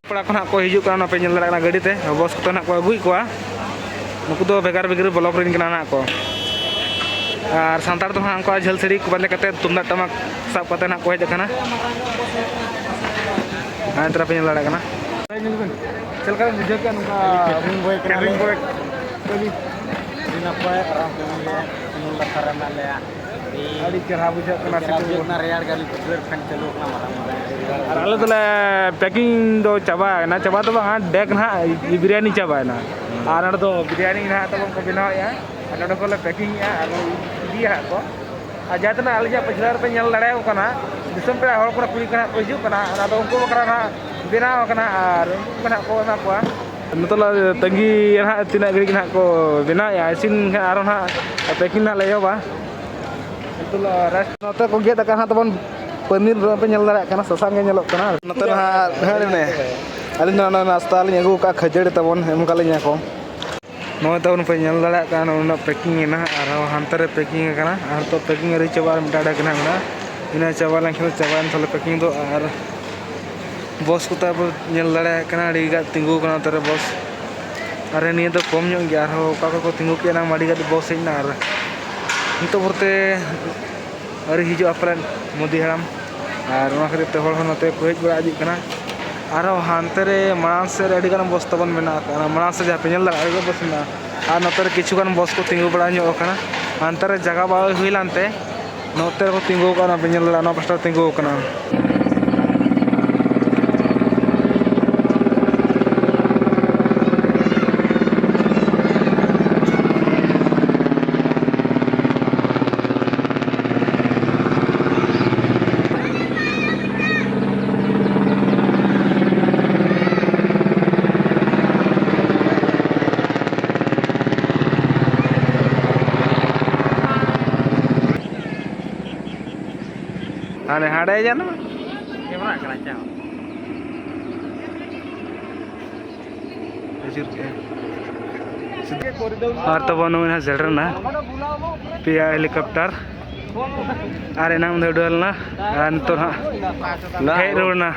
ᱯᱟᱲᱟ ᱠᱷᱚᱱ ᱱᱟᱦᱟᱜ ᱠᱚ ᱦᱤᱡᱩᱜ ᱠᱟᱱᱟ, ᱱᱚᱣᱟ ᱯᱮ ᱧᱮᱞ ᱫᱟᱲᱮᱭᱟᱜ ᱠᱟᱱᱟ, ᱜᱟᱹᱰᱤ ᱛᱮ ᱵᱚᱥ ᱠᱚᱛᱮ ᱱᱟᱦᱟᱜ ᱠᱚ ᱟᱹᱜᱩᱭᱮᱫ ᱠᱚᱣᱟ᱾ ᱱᱩᱠᱩ ᱫᱚ ᱵᱷᱮᱜᱟᱨ ᱵᱷᱮᱜᱟᱨ ᱵᱞᱚᱠ ᱨᱮᱱ ᱠᱟᱱᱟ ᱱᱟᱦᱟᱜ ᱠᱚ᱾ ᱟᱨ ᱥᱟᱱᱛᱟᱲ ᱫᱚ ᱱᱟᱦᱟᱜ ᱚᱱᱠᱟ ᱡᱷᱟᱹᱞ ᱥᱟᱹᱲᱤ ᱠᱚ ᱵᱟᱸᱫᱮ ᱠᱟᱛᱮᱫ ᱛᱩᱢᱫᱟᱜ ᱴᱟᱢᱟᱠ ᱥᱟᱵ ᱠᱟᱛᱮᱫ ᱱᱟᱦᱟᱜ ᱠᱚ ᱦᱮᱡ ᱟᱠᱟᱱᱟ᱾ ᱟᱨ ᱱᱚᱛᱮ ᱨᱮ ᱯᱮ ᱧᱮᱞ ᱫᱟᱲᱮᱭᱟᱜ ᱠᱟᱱᱟ᱾ ᱧᱮᱞ ᱵᱮᱱ, ᱪᱮᱫ ᱞᱮᱠᱟ ᱵᱮᱱ ᱵᱩᱡᱷᱟᱹᱣ ᱠᱮᱫᱼᱟ ᱱᱚᱝᱠᱟ ᱠᱟᱹᱢᱤ? ᱟᱹᱰᱤ ᱱᱟᱯᱟᱭ, ᱟᱨᱟᱢ ᱠᱟᱹᱢᱤ ᱨᱮ ᱩᱢᱩᱞ ᱞᱟᱛᱟᱨ ᱨᱮ ᱢᱮᱱᱟᱜ ᱞᱮᱭᱟ᱾ ᱟᱹᱰᱤ ᱪᱮᱦᱨᱟ ᱵᱩᱡᱷᱟᱹᱜ ᱠᱟᱱᱟ ᱟᱹᱰᱤ ᱪᱮᱦᱨᱟ ᱥᱤᱛᱩᱝ᱾ ᱵᱩᱡᱷᱟᱹᱜ ᱠᱟᱱᱟ, ᱨᱮᱭᱟᱲ ᱜᱮ ᱟᱹᱰᱤ ᱡᱳᱨ ᱯᱷᱮᱱ ᱪᱟᱹᱞᱩ ᱟᱠᱟᱱᱟ ᱢᱟᱨᱟᱝ ᱢᱟᱨᱟᱝ᱾ ᱟᱨ ᱟᱞᱮ ᱫᱚᱞᱮ ᱯᱮᱠᱤᱝ ᱫᱚ ᱪᱟᱵᱟᱭᱮᱱᱟ, ᱪᱟᱵᱟ ᱫᱚ ᱵᱟᱝ, ᱰᱮᱠ ᱱᱟᱦᱟᱜ ᱵᱤᱨᱭᱟᱱᱤ ᱪᱟᱵᱟᱭᱮᱱᱟ᱾ ᱟᱨ ᱱᱚᱰᱮ ᱫᱚ ᱵᱤᱨᱭᱟᱱᱤ ᱱᱟᱦᱟᱜ ᱛᱟᱵᱚᱱ ᱠᱚ ᱵᱮᱱᱟᱣᱮᱫᱼᱟ᱾ ᱟᱨ ᱱᱚᱰᱮ ᱠᱷᱚᱱ ᱞᱮ ᱯᱮᱠᱤᱝᱮᱫᱼᱟ ᱟᱨ ᱤᱫᱤᱭᱟ ᱦᱟᱸᱜ ᱠᱚ᱾ ᱟᱨ ᱡᱟᱦᱟᱸ ᱛᱤᱱᱟᱹᱜ ᱟᱞᱮ ᱡᱟᱦᱟᱸ ᱯᱟᱹᱪᱷᱞᱟᱹ ᱨᱮᱯᱮ ᱧᱮᱞ ᱫᱟᱲᱮᱭᱟᱠᱚ ᱠᱟᱱᱟ, ᱫᱤᱥᱚᱢ ᱯᱮᱲᱟ ᱦᱚᱲ ᱠᱚ ᱠᱩᱲᱤ ᱠᱚ ᱦᱟᱸᱜ ᱠᱚ ᱦᱤᱡᱩᱜ ᱠᱟᱱᱟ, ᱚᱱᱟ ᱫᱚ ᱩᱱᱠᱩ ᱵᱟᱠᱷᱨᱟ ᱦᱟᱸᱜ ᱵᱮᱱᱟᱣ ᱟᱠᱟᱱᱟ ᱟᱨ ᱩᱱᱠᱩ ᱠᱚ ᱦᱟᱸᱜ ᱠᱚ ᱮᱢᱟ ᱠᱚᱣᱟ᱾ ᱱᱤᱛᱚᱜ ᱞᱮ ᱛᱟᱺᱜᱤᱭᱟ ᱦᱟᱸᱜ, ᱛᱤᱱᱟᱹᱜ ᱜᱷᱟᱹᱲᱤᱡ ᱦᱟᱸᱜ ᱠᱚ ᱵᱮᱱᱟᱣᱮᱫᱼᱟ, ᱤᱥᱤᱱ ᱦᱟᱸᱜ ᱟᱨᱚ ᱦᱟᱸᱜ ᱯᱮᱠᱤᱝ ᱦᱟᱸᱜ ᱞᱮ ᱮᱦᱚᱵᱟ᱾ ᱱᱤᱛᱚᱜ ᱞᱮ ᱨᱮᱥᱴ᱾ ᱱᱚᱛᱮ ᱠᱚ ᱜᱮᱫ ᱟᱠᱟᱫ ᱦᱟᱸᱜ ᱛᱟᱵᱚᱱ ᱯᱟᱹᱱᱤᱨ, ᱯᱮ ᱧᱮᱞ ᱫᱟᱲᱮᱭᱟᱜ ᱠᱟᱱᱟ, ᱥᱟᱥᱟᱝ ᱜᱮ ᱧᱮᱞᱚᱜ ᱠᱟᱱᱟ᱾ ᱱᱚᱛᱮ ᱱᱟᱦᱟᱜ ᱦᱮᱸ, ᱟᱹᱞᱤᱧ ᱫᱚ ᱱᱚᱰᱮ ᱱᱟᱥᱛᱟ ᱞᱤᱧ ᱟᱹᱜᱩ ᱟᱠᱟᱫᱼᱟ, ᱠᱷᱟᱹᱡᱟᱹᱲᱤ ᱛᱟᱵᱚᱱ ᱮᱢ ᱟᱠᱟᱫ ᱞᱤᱧᱟ ᱠᱚ᱾ ᱱᱚᱜᱼᱚᱭ ᱛᱟᱵᱚᱱ ᱯᱮ ᱧᱮᱞ ᱫᱟᱲᱮᱭᱟᱜ ᱠᱟᱱᱟ, ᱩᱱᱟᱹᱜ ᱯᱮᱠᱤᱝ ᱮᱱᱟ, ᱟᱨᱦᱚᱸ ᱦᱟᱱᱛᱮ ᱨᱮ ᱯᱮᱠᱤᱝ ᱟᱠᱟᱱᱟ, ᱟᱨ ᱱᱤᱛᱚᱜ ᱯᱮᱠᱤᱝ ᱟᱹᱣᱨᱤ ᱪᱟᱵᱟᱜᱼᱟ, ᱟᱨ ᱢᱤᱫᱴᱟᱝ ᱟᱹᱰᱤ ᱜᱟᱱ ᱢᱮᱱᱟᱜᱼᱟ᱾ ᱤᱱᱟᱹ ᱪᱟᱵᱟ ᱞᱮᱱᱠᱷᱟᱱ ᱫᱚ ᱪᱟᱵᱟᱭᱮᱱ ᱛᱟᱞᱮ ᱯᱮᱠᱤᱝ ᱫᱚ᱾ ᱟᱨ ᱵᱚᱥ ᱠᱚ ᱛᱟᱵᱚ ᱧᱮᱞ ᱫᱟᱲᱮᱭᱟᱜ ᱠᱟᱱᱟ, ᱟᱹᱰᱤ ᱜᱟᱱ ᱛᱤᱸᱜᱩ ᱟᱠᱟᱱᱟ ᱱᱚᱛᱮ ᱨᱮ ᱵᱚᱥ᱾ ᱟᱨ ᱱᱤᱭᱟᱹ ᱫᱚ ᱠᱚᱢ ᱧᱚᱜ ᱜᱮᱭᱟ, ᱟᱨᱦᱚᱸ ᱚᱠᱟ ᱠᱚ ᱠᱚ ᱛᱤᱸᱜᱩ ᱠᱮᱫᱼᱟ, ᱚᱱᱟ ᱢᱟ ᱟᱹᱰᱤ ᱜᱟᱱ ᱵᱚᱥ ᱦᱮᱡ ᱮᱱᱟ᱾ ᱟᱨ ᱱᱤᱛᱚᱜ ᱵᱚᱞᱛᱮ ᱟᱹᱣᱨᱤ ᱦᱤᱡᱩᱜᱼᱟ ᱯᱟᱞᱮᱱ ᱢᱳᱫᱤ ᱦᱟᱲᱟᱢ, ᱟᱨ ᱚᱱᱟ ᱠᱷᱟᱹᱛᱤᱨ ᱛᱮ ᱦᱚᱲ ᱦᱚᱸ ᱱᱚᱛᱮ ᱠᱚ ᱦᱮᱡ ᱵᱟᱲᱟ ᱦᱤᱡᱩᱜ ᱠᱟᱱᱟ᱾ ᱟᱨᱦᱚᱸ ᱦᱟᱱᱛᱮ ᱨᱮ ᱢᱟᱲᱟᱝ ᱥᱮᱫ ᱨᱮ ᱟᱹᱰᱤ ᱜᱟᱱ ᱵᱚᱥ ᱛᱟᱵᱚᱱ ᱢᱮᱱᱟᱜ ᱟᱠᱟᱫᱼᱟ, ᱚᱱᱟ ᱢᱟᱲᱟᱝ ᱥᱮᱫ ᱡᱟᱦᱟᱸ ᱯᱮ ᱧᱮᱞ ᱫᱟᱲᱮᱭᱟᱜᱼᱟ, ᱟᱹᱰᱤ ᱜᱟᱱ ᱵᱚᱥ ᱢᱮᱱᱟᱜᱼᱟ᱾ ᱟᱨ ᱱᱚᱛᱮ ᱨᱮ ᱠᱤᱪᱷᱩ ᱜᱟᱱ ᱵᱚᱥ ᱠᱚ ᱛᱤᱸᱜᱩ ᱵᱟᱲᱟ ᱧᱚᱜ ᱟᱠᱟᱱᱟ, ᱦᱟᱱᱛᱮ ᱨᱮ ᱡᱟᱭᱜᱟ ᱵᱟᱝ ᱦᱩᱭ ᱞᱮᱱᱛᱮ ᱱᱚᱛᱮ ᱨᱮᱠᱚ ᱛᱤᱸᱜᱩ ᱟᱠᱟᱱᱟ, ᱯᱮ ᱧᱮᱞ ᱫᱟᱲᱮᱭᱟᱜᱼᱟ, ᱱᱚᱣᱟ ᱯᱟᱥᱴᱟ ᱨᱮ ᱛᱤᱸᱜᱩ ᱟᱠᱟᱱᱟ᱾ ᱦᱟᱱᱮ ᱦᱟᱸᱰᱮ ᱡᱟᱱᱟ᱾ ᱠᱮᱢᱨᱟ ᱠᱟᱱᱟ ᱪᱮ? ᱟᱹᱪᱩᱨ ᱠᱮᱜᱼᱟ᱾ ᱟᱨ ᱛᱟᱵᱚᱱ ᱱᱚᱜᱼᱚᱭ ᱱᱟᱦᱟᱜ ᱥᱮᱴᱮᱨ ᱮᱱᱟ ᱯᱮᱭᱟ ᱦᱮᱞᱤᱠᱚᱯᱴᱟᱨ᱾ ᱟᱨ ᱮᱱᱟᱝ ᱫᱚ ᱩᱰᱟᱹᱣ ᱞᱮᱱᱟ, ᱟᱨ ᱱᱤᱛᱚᱜ ᱦᱟᱸᱜ ᱦᱮᱡ ᱨᱩᱣᱟᱹᱲ ᱮᱱᱟ᱾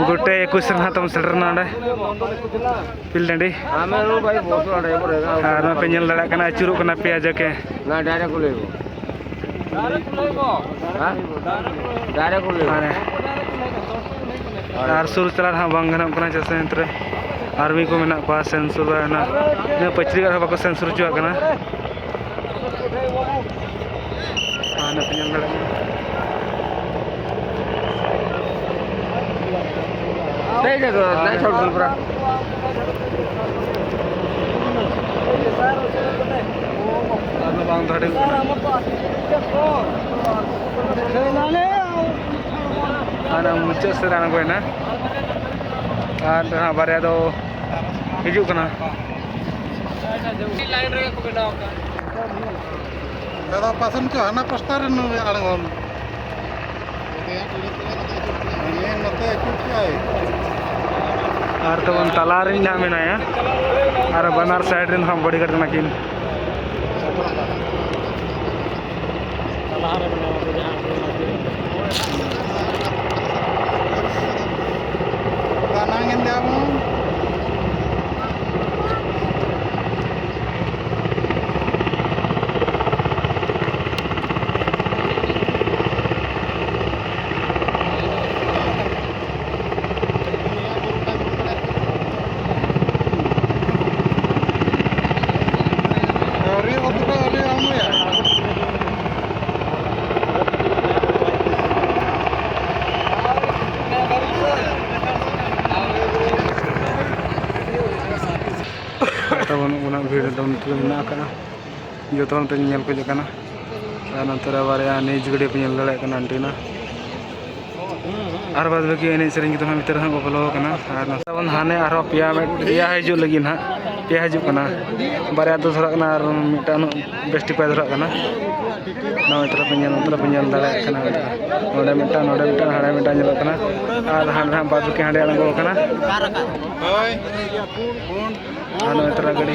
ᱜᱚᱴᱮ ᱮᱠᱩᱥ ᱨᱮ ᱱᱟᱦᱟᱜ ᱛᱟᱵᱚᱱ ᱥᱮᱴᱮᱨ ᱮᱱᱟ ᱚᱸᱰᱮ ᱯᱤᱞ ᱴᱟᱺᱰᱤ᱾ ᱟᱨ ᱱᱚᱣᱟ ᱯᱮ ᱧᱮᱞ ᱫᱟᱲᱮᱭᱟᱜ ᱠᱟᱱᱟ, ᱟᱹᱪᱩᱨᱚᱜ ᱠᱟᱱᱟ ᱯᱮᱭᱟ ᱡᱟᱠᱮ᱾ ᱦᱮᱸ? ᱟᱨ ᱥᱩᱨ ᱪᱟᱞᱟᱜ ᱦᱟᱸᱜ ᱵᱟᱝ ᱜᱟᱱᱚᱜ ᱠᱟᱱᱟ, ᱪᱮᱫᱟᱜ ᱥᱮ ᱚᱱᱛᱮ ᱨᱮ ᱟᱨᱢᱤ ᱠᱚ ᱢᱮᱱᱟᱜ ᱠᱚᱣᱟ, ᱥᱮᱱ ᱥᱩᱨ ᱨᱮ ᱦᱟᱸᱜ ᱤᱱᱟᱹ ᱯᱟᱹᱪᱨᱤ ᱜᱟᱲ ᱦᱚᱸ ᱵᱟᱠᱚ ᱥᱮᱱ ᱥᱩᱨ ᱦᱚᱪᱚᱣᱟᱜ ᱠᱟᱱᱟ᱾ ᱟᱨ ᱱᱚᱛᱮ ᱧᱮᱞ ᱫᱟᱲᱮᱭᱟᱜ ᱠᱟᱱᱟ᱾ ᱛᱮᱭ ᱡᱟᱭᱜᱟ, ᱱᱟᱭ ᱪᱷᱚᱲ ᱫᱩᱞ ᱯᱩᱨᱟ᱾ ᱟᱫᱚ ᱵᱟᱝ ᱫᱚ ᱦᱟᱹᱰᱤ ᱠᱟᱱᱟ᱾ ᱟᱨ ᱢᱩᱪᱟᱹᱫ ᱥᱮᱫ ᱨᱮ ᱟᱬᱜᱚᱭᱮᱱᱟ᱾ ᱟᱨ ᱱᱟᱦᱟᱜ ᱵᱟᱨᱭᱟ ᱫᱚ ᱦᱤᱡᱩᱜ ᱠᱟᱱᱟ᱾ ᱫᱟᱫᱟ, ᱯᱟᱥᱮᱱ ᱪᱚ ᱦᱟᱱᱟ ᱯᱟᱥᱴᱟ ᱨᱮ ᱱᱩᱭ ᱟᱬᱜᱚᱱ᱾ ᱱᱚᱛᱮ ᱟᱹᱪᱩᱨ ᱠᱮᱜᱼᱟᱭ᱾ ᱟᱨ ᱛᱟᱵᱚᱱ ᱛᱟᱞᱟ ᱨᱮᱱ ᱱᱟᱦᱟᱜ ᱢᱮᱱᱟᱭᱟ, ᱟᱨ ᱵᱟᱱᱟᱨ side ᱨᱮᱱ ᱦᱟᱸᱜ bodyguard ᱠᱟᱱᱟ ᱠᱤᱱ᱾ ᱛᱟᱵᱚᱱ ᱚᱱᱟ ᱵᱷᱤᱲ ᱫᱚ ᱱᱤᱛᱚᱜ ᱫᱚ ᱢᱮᱱᱟᱜ ᱟᱠᱟᱫᱼᱟ᱾ ᱡᱚᱛᱚ ᱦᱚᱲ ᱱᱚᱛᱮ ᱧᱮᱧᱮᱞ ᱠᱚ ᱦᱮᱡ ᱟᱠᱟᱱᱟ᱾ ᱟᱨ ᱱᱚᱛᱮ ᱨᱮ ᱵᱟᱨᱭᱟ ᱱᱤᱭᱩᱡᱽ ᱜᱟᱹᱰᱤ ᱯᱮ ᱧᱮᱞ ᱫᱟᱲᱮᱭᱟᱜ ᱠᱟᱱᱟ, antenna᱾ ᱟᱨ ᱵᱟᱫᱽ ᱵᱟᱹᱠᱤ ᱮᱱᱮᱡ ᱥᱮᱨᱮᱧ ᱠᱚᱫᱚ ᱦᱟᱸᱜ ᱵᱷᱤᱛᱟᱹᱨ ᱨᱮ ᱦᱟᱸᱜ ᱠᱚ ᱵᱚᱞᱚ ᱟᱠᱟᱱᱟ᱾ ᱟᱨ ᱱᱚᱛᱮ ᱵᱚᱱ ᱦᱟᱱᱮ ᱟᱨᱦᱚᱸ ᱯᱮᱭᱟ, ᱯᱮᱭᱟ ᱦᱤᱡᱩᱜ ᱞᱟᱹᱜᱤᱫ ᱦᱟᱸᱜ, ᱯᱮᱭᱟ ᱦᱤᱡᱩᱜ ᱠᱟᱱᱟ᱾ ᱵᱟᱨᱭᱟ ᱫᱚ ᱫᱷᱚᱨᱟᱜ ᱠᱟᱱᱟ ᱟᱨ ᱢᱤᱫᱴᱟᱝ ᱩᱱᱟᱹᱜ ᱵᱮᱥ ᱴᱷᱤᱠ ᱵᱟᱭ ᱫᱷᱚᱨᱟᱜ ᱠᱟᱱᱟ᱾ ᱱᱚᱜᱼᱚᱭ ᱛᱚᱨᱟ ᱯᱮ ᱧᱮᱞ, ᱱᱚᱛᱮ ᱨᱮ ᱯᱮ ᱧᱮᱞ ᱫᱟᱲᱮᱭᱟᱜ ᱠᱟᱱᱟ᱾ ᱱᱚᱰᱮ ᱢᱤᱫᱴᱟᱝ, ᱱᱚᱰᱮ ᱢᱤᱫᱴᱟᱝ, ᱦᱟᱸᱰᱮ ᱢᱤᱫᱴᱟᱝ ᱧᱮᱞᱚᱜ ᱠᱟᱱᱟ᱾ ᱟᱨ ᱦᱟᱸᱰᱮ ᱦᱟᱸᱜ ᱵᱟᱫᱽ ᱵᱟᱹᱠᱤ ᱦᱟᱸᱰᱮ ᱟᱬᱜᱚ ᱟᱠᱟᱱᱟ᱾ ᱟᱨ ᱱᱚᱜᱼᱚᱭ ᱛᱚᱨᱟ ᱜᱟᱹᱰᱤ᱾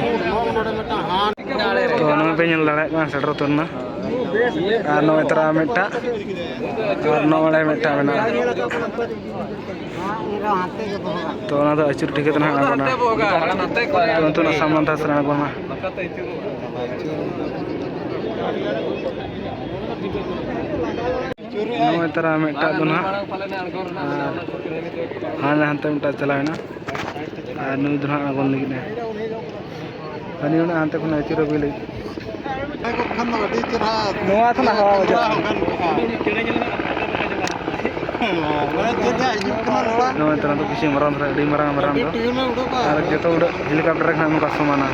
ᱛᱚ, ᱱᱚᱜᱼᱚᱭ ᱯᱮ ᱧᱮᱞ ᱫᱟᱲᱮᱭᱟᱜ ᱠᱟᱱᱟ, ᱥᱮᱴᱮᱨ ᱩᱛᱟᱹᱨ ᱮᱱᱟ᱾ ᱟᱨ ᱱᱚᱜᱼᱚᱭ ᱛᱚᱨᱟ ᱢᱤᱫᱴᱟᱝ, ᱟᱨ ᱱᱚᱜᱼᱚᱭ ᱢᱤᱫᱴᱟᱝ ᱢᱮᱱᱟᱜᱼᱟ᱾ ᱛᱚ, ᱚᱱᱟ ᱫᱚ ᱟᱹᱪᱩᱨ ᱴᱷᱤᱠ ᱠᱟᱛᱮ ᱱᱟᱦᱟᱜ ᱟᱬᱜᱚᱱᱟ᱾ ᱛᱚ, ᱱᱤᱛᱚᱜ ᱚᱱᱟ ᱥᱟᱢᱟᱱ ᱫᱷᱟᱥ ᱨᱮ ᱟᱬᱜᱚᱱᱟ᱾ ᱱᱚᱜᱼᱚᱭ ᱛᱟᱨᱟ ᱢᱤᱫᱴᱟᱝ ᱫᱚ ᱱᱟᱦᱟᱜ, ᱟᱨ ᱦᱟᱱᱮ ᱦᱟᱱᱛᱮ ᱢᱤᱫᱴᱟᱝ ᱪᱟᱞᱟᱣ ᱮᱱᱟ, ᱟᱨ ᱱᱩᱭ ᱫᱚ ᱱᱟᱦᱟᱜ ᱟᱬᱜᱚᱱ ᱞᱟᱹᱜᱤᱫ ᱮ, ᱦᱟᱹᱱᱤ ᱚᱱᱟ ᱦᱟᱱᱛᱮ ᱠᱷᱚᱱ ᱟᱹᱪᱩᱨ ᱟᱹᱜᱩᱭ ᱞᱟᱹᱜᱤᱫ᱾ ᱠᱷᱟᱱ ᱫᱚ ᱟᱹᱰᱤ ᱪᱮᱦᱨᱟ ᱱᱚᱣᱟ ᱛᱷᱚᱲᱟ ᱦᱟᱣᱟ ᱵᱩᱡᱷᱟᱹᱜᱼᱟ᱾ ᱦᱚᱸ ᱜᱟᱱ ᱠᱚᱜᱼᱟ᱾ ᱢᱟᱱᱮ ᱪᱮᱫ ᱦᱟᱸᱜ ᱦᱤᱡᱩᱜ ᱠᱟᱱᱟ ᱱᱚᱣᱟ? ᱱᱚᱜᱼᱚᱭ ᱛᱟᱨᱟ ᱫᱚ ᱠᱤᱪᱷᱩ ᱢᱟᱨᱟᱝ ᱫᱷᱟᱨᱟ, ᱟᱹᱰᱤ ᱢᱟᱨᱟᱝ ᱢᱟᱨᱟᱝ ᱫᱚ᱾ ᱴᱤᱭᱩᱱᱮ ᱩᱰᱩᱠᱟ᱾ ᱟᱨ ᱡᱚᱛᱚ ᱩᱰᱟᱹᱜ helicopter ᱨᱮ ᱠᱷᱟᱱ ᱱᱚᱝᱠᱟ ᱥᱚᱢᱟᱱᱟ᱾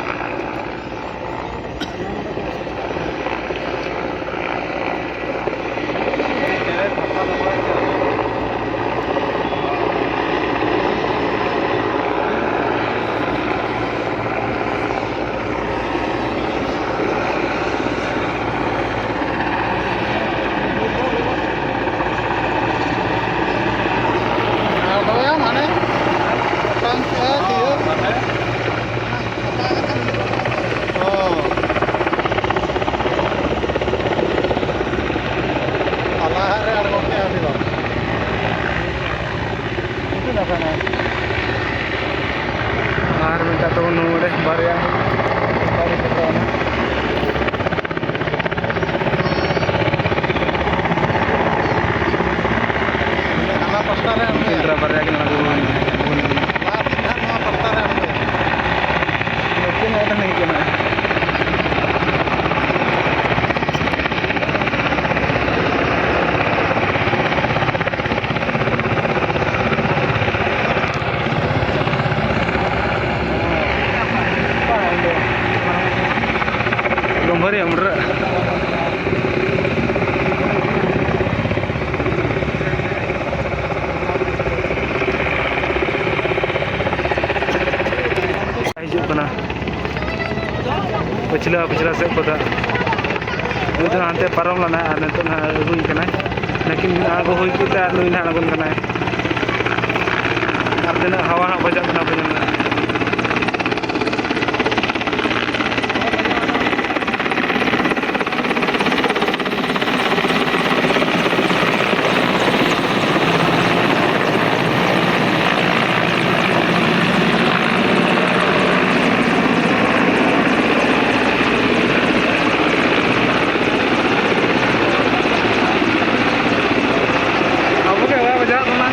ᱟᱫᱚ ᱢᱟᱱᱮ ᱢᱤᱫᱴᱟᱝ ᱦᱟᱱᱟ ᱯᱟᱥᱴᱟ ᱨᱮ ᱟᱬᱜᱚᱭᱟ᱾ ᱥᱮᱸᱫᱽᱨᱟ ᱵᱟᱨᱭᱟ ᱜᱮ ᱱᱚᱰᱮ ᱵᱚᱱ ᱧᱟᱢ ᱠᱚᱣᱟ᱾ ᱞᱟᱦᱟ ᱥᱮᱫ ᱦᱟᱸᱜ ᱱᱚᱣᱟ ᱯᱟᱥᱴᱟ ᱨᱮ ᱟᱬᱜᱚᱭᱟ᱾ ᱱᱚᱛᱮ ᱱᱚᱜᱼᱚᱭ ᱛᱟᱦᱮᱸ ᱠᱟᱱᱟ᱾ ᱰᱩᱝᱜᱟᱹᱨᱤ ᱩᱢᱨᱟᱹ᱾ ᱦᱤᱡᱩᱜ ᱠᱟᱱᱟ ᱯᱟᱹᱪᱷᱞᱟᱹ ᱯᱟᱹᱪᱷᱞᱟᱹ ᱥᱮᱫ ᱠᱷᱚᱱ ᱫᱚ᱾ ᱱᱩᱭ ᱫᱚ ᱦᱟᱱᱛᱮ ᱯᱟᱨᱚᱢ ᱞᱮᱱᱟᱭ ᱟᱨ ᱱᱤᱛᱚᱜ ᱱᱟᱦᱟᱜ ᱟᱹᱜᱩᱭ ᱠᱟᱱᱟᱭ᱾ ᱞᱮᱠᱤᱱ ᱟᱬᱜᱚ ᱦᱩᱭ ᱠᱮᱫ ᱛᱮ ᱟᱨ ᱱᱩᱭ ᱱᱟᱦᱟᱜ ᱟᱬᱜᱚᱱ ᱠᱟᱱᱟᱭ᱾ ᱟᱨ ᱛᱤᱱᱟᱹᱜ ᱦᱟᱣᱟ ᱦᱟᱸᱜ ᱵᱟᱡᱟᱜ ᱠᱟᱱᱟ ᱵᱟᱹᱧ ᱧᱟᱢ ᱮᱫᱟ᱾ ᱟᱵᱚ ᱜᱮ ᱦᱟᱣᱟ ᱵᱟᱡᱟᱜ ᱠᱟᱱᱟ᱾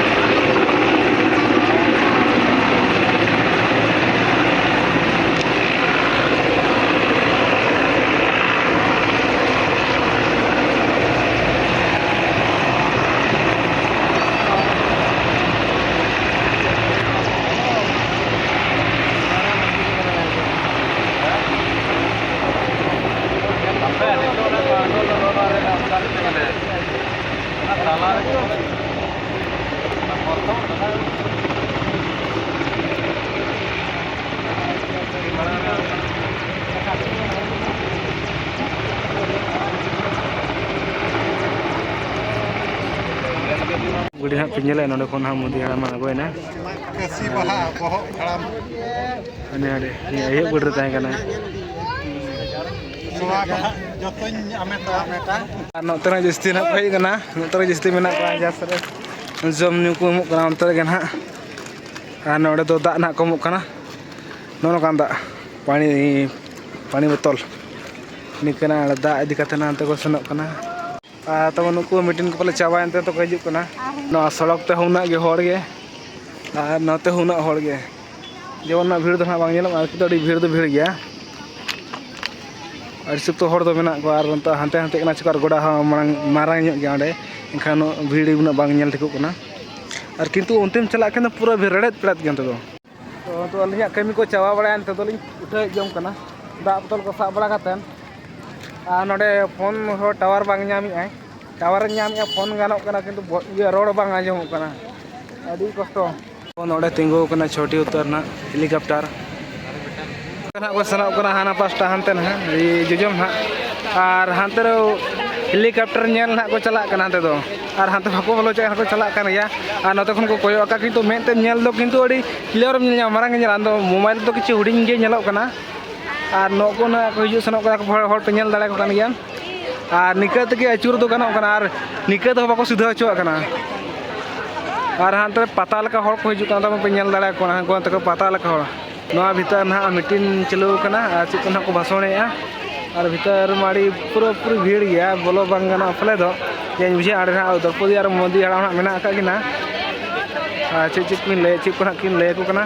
ᱜᱟᱹᱰᱤ ᱦᱟᱸᱜ ᱯᱮ ᱧᱮᱞᱮᱫ, ᱱᱚᱸᱰᱮ ᱠᱷᱚᱱ ᱦᱟᱸᱜ ᱢᱳᱫᱤ ᱦᱟᱲᱟᱢ ᱟᱬᱜᱚᱭᱮᱱᱟ᱾ ᱠᱟᱹᱥᱤ ᱵᱟᱦᱟ ᱵᱚᱦᱚᱜ ᱦᱟᱲᱟᱢ᱾ ᱦᱟᱱᱮ ᱦᱟᱸᱰᱮ, ᱱᱤᱭᱟᱹ ᱟᱭᱩᱵ ᱜᱟᱹᱰᱤ ᱨᱮ ᱛᱟᱦᱮᱸ ᱠᱟᱱᱟ᱾ ᱱᱚᱣᱟ ᱠᱚ ᱦᱟᱸᱜ ᱡᱚᱛᱚᱧ ᱟᱢᱮᱴᱟ, ᱟᱢᱮᱴᱟ᱾ ᱟᱨ ᱱᱚᱛᱮ ᱨᱮ ᱡᱟᱹᱥᱛᱤ ᱱᱟᱜ ᱠᱚ ᱦᱮᱡ ᱠᱟᱱᱟ, ᱱᱚᱛᱮ ᱨᱮ ᱡᱟᱹᱥᱛᱤ ᱢᱮᱱᱟᱜ ᱠᱚᱣᱟ ᱡᱟᱦᱟᱸ ᱥᱮᱫ ᱨᱮ ᱡᱚᱢ ᱧᱩ ᱠᱚ ᱮᱢᱚᱜ ᱠᱟᱱᱟ, ᱚᱱᱛᱮ ᱨᱮᱜᱮ ᱱᱟᱦᱟᱜ᱾ ᱟᱨ ᱱᱚᱰᱮ ᱫᱚ ᱫᱟᱜ ᱱᱟᱦᱟᱜ ᱠᱚ ᱮᱢᱚᱜ ᱠᱟᱱᱟ, ᱱᱚᱜᱼᱚ ᱱᱚᱝᱠᱟᱱ ᱫᱟᱜ᱾ ᱯᱟᱹᱱᱤ ᱯᱟᱹᱱᱤ ᱵᱳᱛᱚᱞ ᱱᱤᱝᱠᱟᱹᱱᱟᱜ ᱫᱟᱜ ᱤᱫᱤ ᱠᱟᱛᱮ ᱦᱟᱱᱛᱮ ᱠᱚ ᱥᱮᱱᱚᱜ ᱠᱟᱱᱟ᱾ ᱟᱨ ᱛᱟᱵᱚᱱ ᱱᱩᱠᱩ ᱢᱤᱴᱤᱝ ᱠᱚ ᱯᱟᱞᱮ ᱪᱟᱵᱟᱭᱮᱱ ᱛᱮ ᱛᱚ ᱠᱚ ᱦᱤᱡᱩᱜ ᱠᱟᱱᱟ᱾ ᱱᱚᱣᱟ ᱥᱚᱲᱚᱠ ᱛᱮ ᱦᱚᱸ ᱩᱱᱟᱹᱜ ᱜᱮ ᱦᱚᱲ ᱜᱮ, ᱟᱨ ᱱᱚᱛᱮ ᱦᱚᱸ ᱩᱱᱟᱹᱜ ᱦᱚᱲ ᱜᱮ᱾ ᱡᱮᱢᱚᱱ ᱩᱱᱟᱹᱜ ᱵᱷᱤᱲ ᱫᱚ ᱱᱟᱦᱟᱜ ᱵᱟᱝ ᱧᱮᱞᱚᱜ ᱠᱟᱱᱟ, ᱠᱤᱱᱛᱩ ᱟᱹᱰᱤ ᱵᱷᱤᱲ ᱫᱚ ᱵᱷᱤᱲ ᱜᱮᱭᱟ᱾ ᱟᱹᱰᱤ ᱥᱚᱠᱛᱚ ᱦᱚᱲ ᱫᱚ ᱢᱮᱱᱟᱜ ᱠᱚᱣᱟ᱾ ᱟᱨ ᱱᱚᱛᱮ ᱦᱟᱱᱛᱮ ᱦᱟᱱᱛᱮ ᱠᱟᱱᱟ ᱪᱮᱠᱟ ᱜᱚᱰᱟ ᱦᱚᱸ ᱢᱟᱨᱟᱝ, ᱢᱟᱨᱟᱝ ᱧᱚᱜ ᱜᱮᱭᱟ ᱚᱸᱰᱮ, ᱮᱱᱠᱷᱟᱱ ᱩᱱᱟᱹᱜ ᱵᱷᱤᱲ ᱩᱱᱟᱹᱜ ᱵᱟᱝ ᱧᱮᱞ ᱴᱷᱤᱠᱚᱜ ᱠᱟᱱᱟ᱾ ᱟᱨ ᱠᱤᱱᱛᱩ ᱚᱱᱛᱮᱢ ᱪᱟᱞᱟᱜ ᱠᱷᱟᱱ ᱫᱚ ᱯᱩᱨᱟᱹ ᱵᱷᱤᱲ ᱨᱮᱲᱮᱫ ᱯᱮᱲᱮᱫ ᱜᱮᱭᱟ ᱚᱱᱛᱮ ᱫᱚ᱾ ᱛᱚ, ᱛᱚ ᱟᱹᱞᱤᱧᱟᱜ ᱠᱟᱹᱢᱤ ᱠᱚ ᱪᱟᱵᱟ ᱵᱟᱲᱟᱭᱮᱱ ᱛᱮᱫᱚ ᱞᱤᱧ ᱩᱴᱷᱟᱹᱣ ᱦᱮᱡ ᱡᱚᱝ ᱠᱟᱱᱟ᱾ ᱫᱟᱜ ᱵᱳᱛᱚᱞ ᱠᱚ ᱥᱟᱵ ᱵᱟᱲᱟ ᱠᱟᱛᱮᱫ, ᱟᱨ ᱱᱚᱰᱮ ᱯᱷᱳᱱ ᱦᱚᱸ ᱴᱟᱣᱟᱨ ᱵᱟᱝ ᱧᱟᱢᱮᱫᱼᱟᱭ᱾ ᱴᱟᱣᱟᱨᱮ ᱧᱟᱢᱮᱫᱼᱟ, ᱯᱷᱳᱱ ᱜᱟᱱᱚᱜ ᱠᱟᱱᱟ, ᱠᱤᱱᱛᱩ ᱵᱚ-, ᱤᱭᱟᱹ, ᱨᱚᱲ ᱵᱟᱝ ᱟᱸᱡᱚᱢᱚᱜ ᱠᱟᱱᱟ᱾ ᱟᱹᱰᱤ ᱠᱚᱥᱴᱚ᱾ ᱱᱚᱰᱮ ᱛᱤᱸᱜᱩ ᱟᱠᱟᱱᱟ ᱪᱷᱚᱴᱤ ᱩᱛᱟᱹᱨ ᱱᱟᱜ ᱦᱮᱞᱤᱠᱚᱯᱴᱟᱨ᱾ ᱱᱟᱜ ᱠᱚ ᱥᱮᱱᱚᱜ ᱠᱟᱱᱟ ᱦᱟᱱᱟ ᱯᱟᱥᱴᱟ, ᱦᱟᱱᱛᱮ ᱱᱟᱜ, ᱤᱭᱟᱹ, ᱡᱚᱡᱚᱢ ᱱᱟᱜ᱾ ᱟᱨ ᱦᱟᱱᱛᱮ ᱨᱮ ᱦᱮᱞᱤᱠᱚᱯᱴᱟᱨ ᱧᱮᱞ ᱱᱟᱜ ᱠᱚ ᱪᱟᱞᱟᱜ ᱠᱟᱱᱟ ᱦᱟᱱᱛᱮ ᱫᱚ᱾ ᱟᱨ ᱦᱟᱱᱛᱮ ᱵᱟᱠᱚ ᱵᱚᱞᱚ ᱦᱚᱪᱚᱣᱟᱜ ᱠᱟᱱᱟ, ᱠᱚ ᱪᱟᱞᱟᱜ ᱠᱟᱱ ᱜᱮᱭᱟ᱾ ᱟᱨ ᱱᱚᱛᱮ ᱠᱷᱚᱱ ᱠᱚ ᱠᱚᱭᱚᱜ ᱟᱠᱟᱫ, ᱠᱤᱱᱛᱩ ᱢᱮᱫ ᱛᱮ ᱧᱮᱞ ᱫᱚ ᱠᱤᱱᱛᱩ ᱟᱹᱰᱤ ᱠᱞᱤᱭᱟᱨ ᱮᱢ ᱧᱮᱞ ᱧᱟᱢᱟ, ᱢᱟᱨᱟᱝ ᱜᱮ ᱧᱮᱞᱚᱜᱼᱟ᱾ ᱟᱫᱚ ᱢᱳᱵᱟᱭᱤᱞ ᱨᱮᱫᱚ ᱠᱤᱪᱷᱩ ᱦᱩᱰᱤᱧ ᱜᱮ ᱧᱮᱞᱚᱜ ᱠᱟᱱᱟ᱾ ᱟᱨ ᱱᱚᱜᱼᱚ ᱱᱟ ᱠᱚ ᱦᱤᱡᱩᱜ ᱥᱮᱱᱚᱜ ᱠᱟᱱᱟ ᱠᱚ, ᱦᱚᱲ, ᱦᱚᱲ ᱯᱮ ᱧᱮᱞ ᱫᱟᱲᱮᱭᱟᱠᱚ ᱠᱟᱱ ᱜᱮᱭᱟ᱾ ᱟᱨ ᱱᱤᱠᱟᱹ ᱛᱮᱜᱮ ᱟᱹᱪᱩᱨ ᱫᱚ ᱜᱟᱱᱚᱜ ᱠᱟᱱᱟ, ᱟᱨ ᱱᱤᱠᱟᱹ ᱛᱮᱦᱚᱸ ᱵᱟᱠᱚ ᱥᱤᱫᱷᱟᱹ ᱦᱚᱪᱚᱣᱟᱜ ᱠᱟᱱᱟ᱾ ᱟᱨ ᱦᱟᱱᱛᱮ ᱨᱮ ᱯᱟᱛᱟ ᱞᱮᱠᱟ ᱦᱚᱲ ᱠᱚ ᱦᱤᱡᱩᱜ ᱠᱟᱱᱟ, ᱛᱟᱵᱚᱱ ᱯᱮ ᱧᱮᱞ ᱫᱟᱲᱮᱭᱟᱠᱚ ᱠᱟᱱᱟ, ᱦᱟᱱᱠᱩ ᱦᱟᱱᱛᱮ ᱠᱚ ᱯᱟᱛᱟ ᱞᱮᱠᱟ ᱦᱚᱲ᱾ ᱱᱚᱣᱟ ᱵᱷᱤᱛᱟᱹᱨ ᱱᱟᱦᱟᱜ ᱢᱤᱴᱤᱝ ᱪᱟᱹᱞᱩ ᱟᱠᱟᱱᱟ ᱟᱨ ᱪᱮᱫ ᱠᱚ ᱱᱟᱦᱟᱜ ᱠᱚ ᱵᱷᱟᱥᱚᱬᱮᱜᱼᱟ᱾ ᱟᱨ ᱵᱷᱤᱛᱟᱹᱨ ᱢᱟ ᱟᱹᱰᱤ ᱯᱩᱨᱟᱹ ᱯᱩᱨᱤ ᱵᱷᱤᱲ ᱜᱮᱭᱟ, ᱵᱚᱞᱚ ᱵᱟᱝ ᱜᱟᱱᱚᱜᱼᱟ ᱯᱟᱞᱮ ᱫᱚ᱾ ᱡᱟᱧ ᱵᱩᱡᱷᱟᱹᱣᱟ ᱚᱸᱰᱮ ᱱᱟᱦᱟᱜ ᱫᱨᱚᱯᱚᱫᱤ ᱟᱨ ᱢᱳᱫᱤ ᱦᱟᱲᱟᱢ ᱱᱟᱦᱟᱜ ᱢᱮᱱᱟᱜ ᱟᱠᱟᱫ ᱠᱤᱱᱟ᱾ ᱟᱨ ᱪᱮᱫ ᱪᱮᱫ ᱠᱤᱱ ᱞᱟᱹᱭ, ᱪᱮᱫ ᱠᱚ ᱱᱟᱦᱟᱜ ᱠᱤᱱ ᱞᱟᱹᱭ ᱟᱠᱚ ᱠᱟᱱᱟ᱾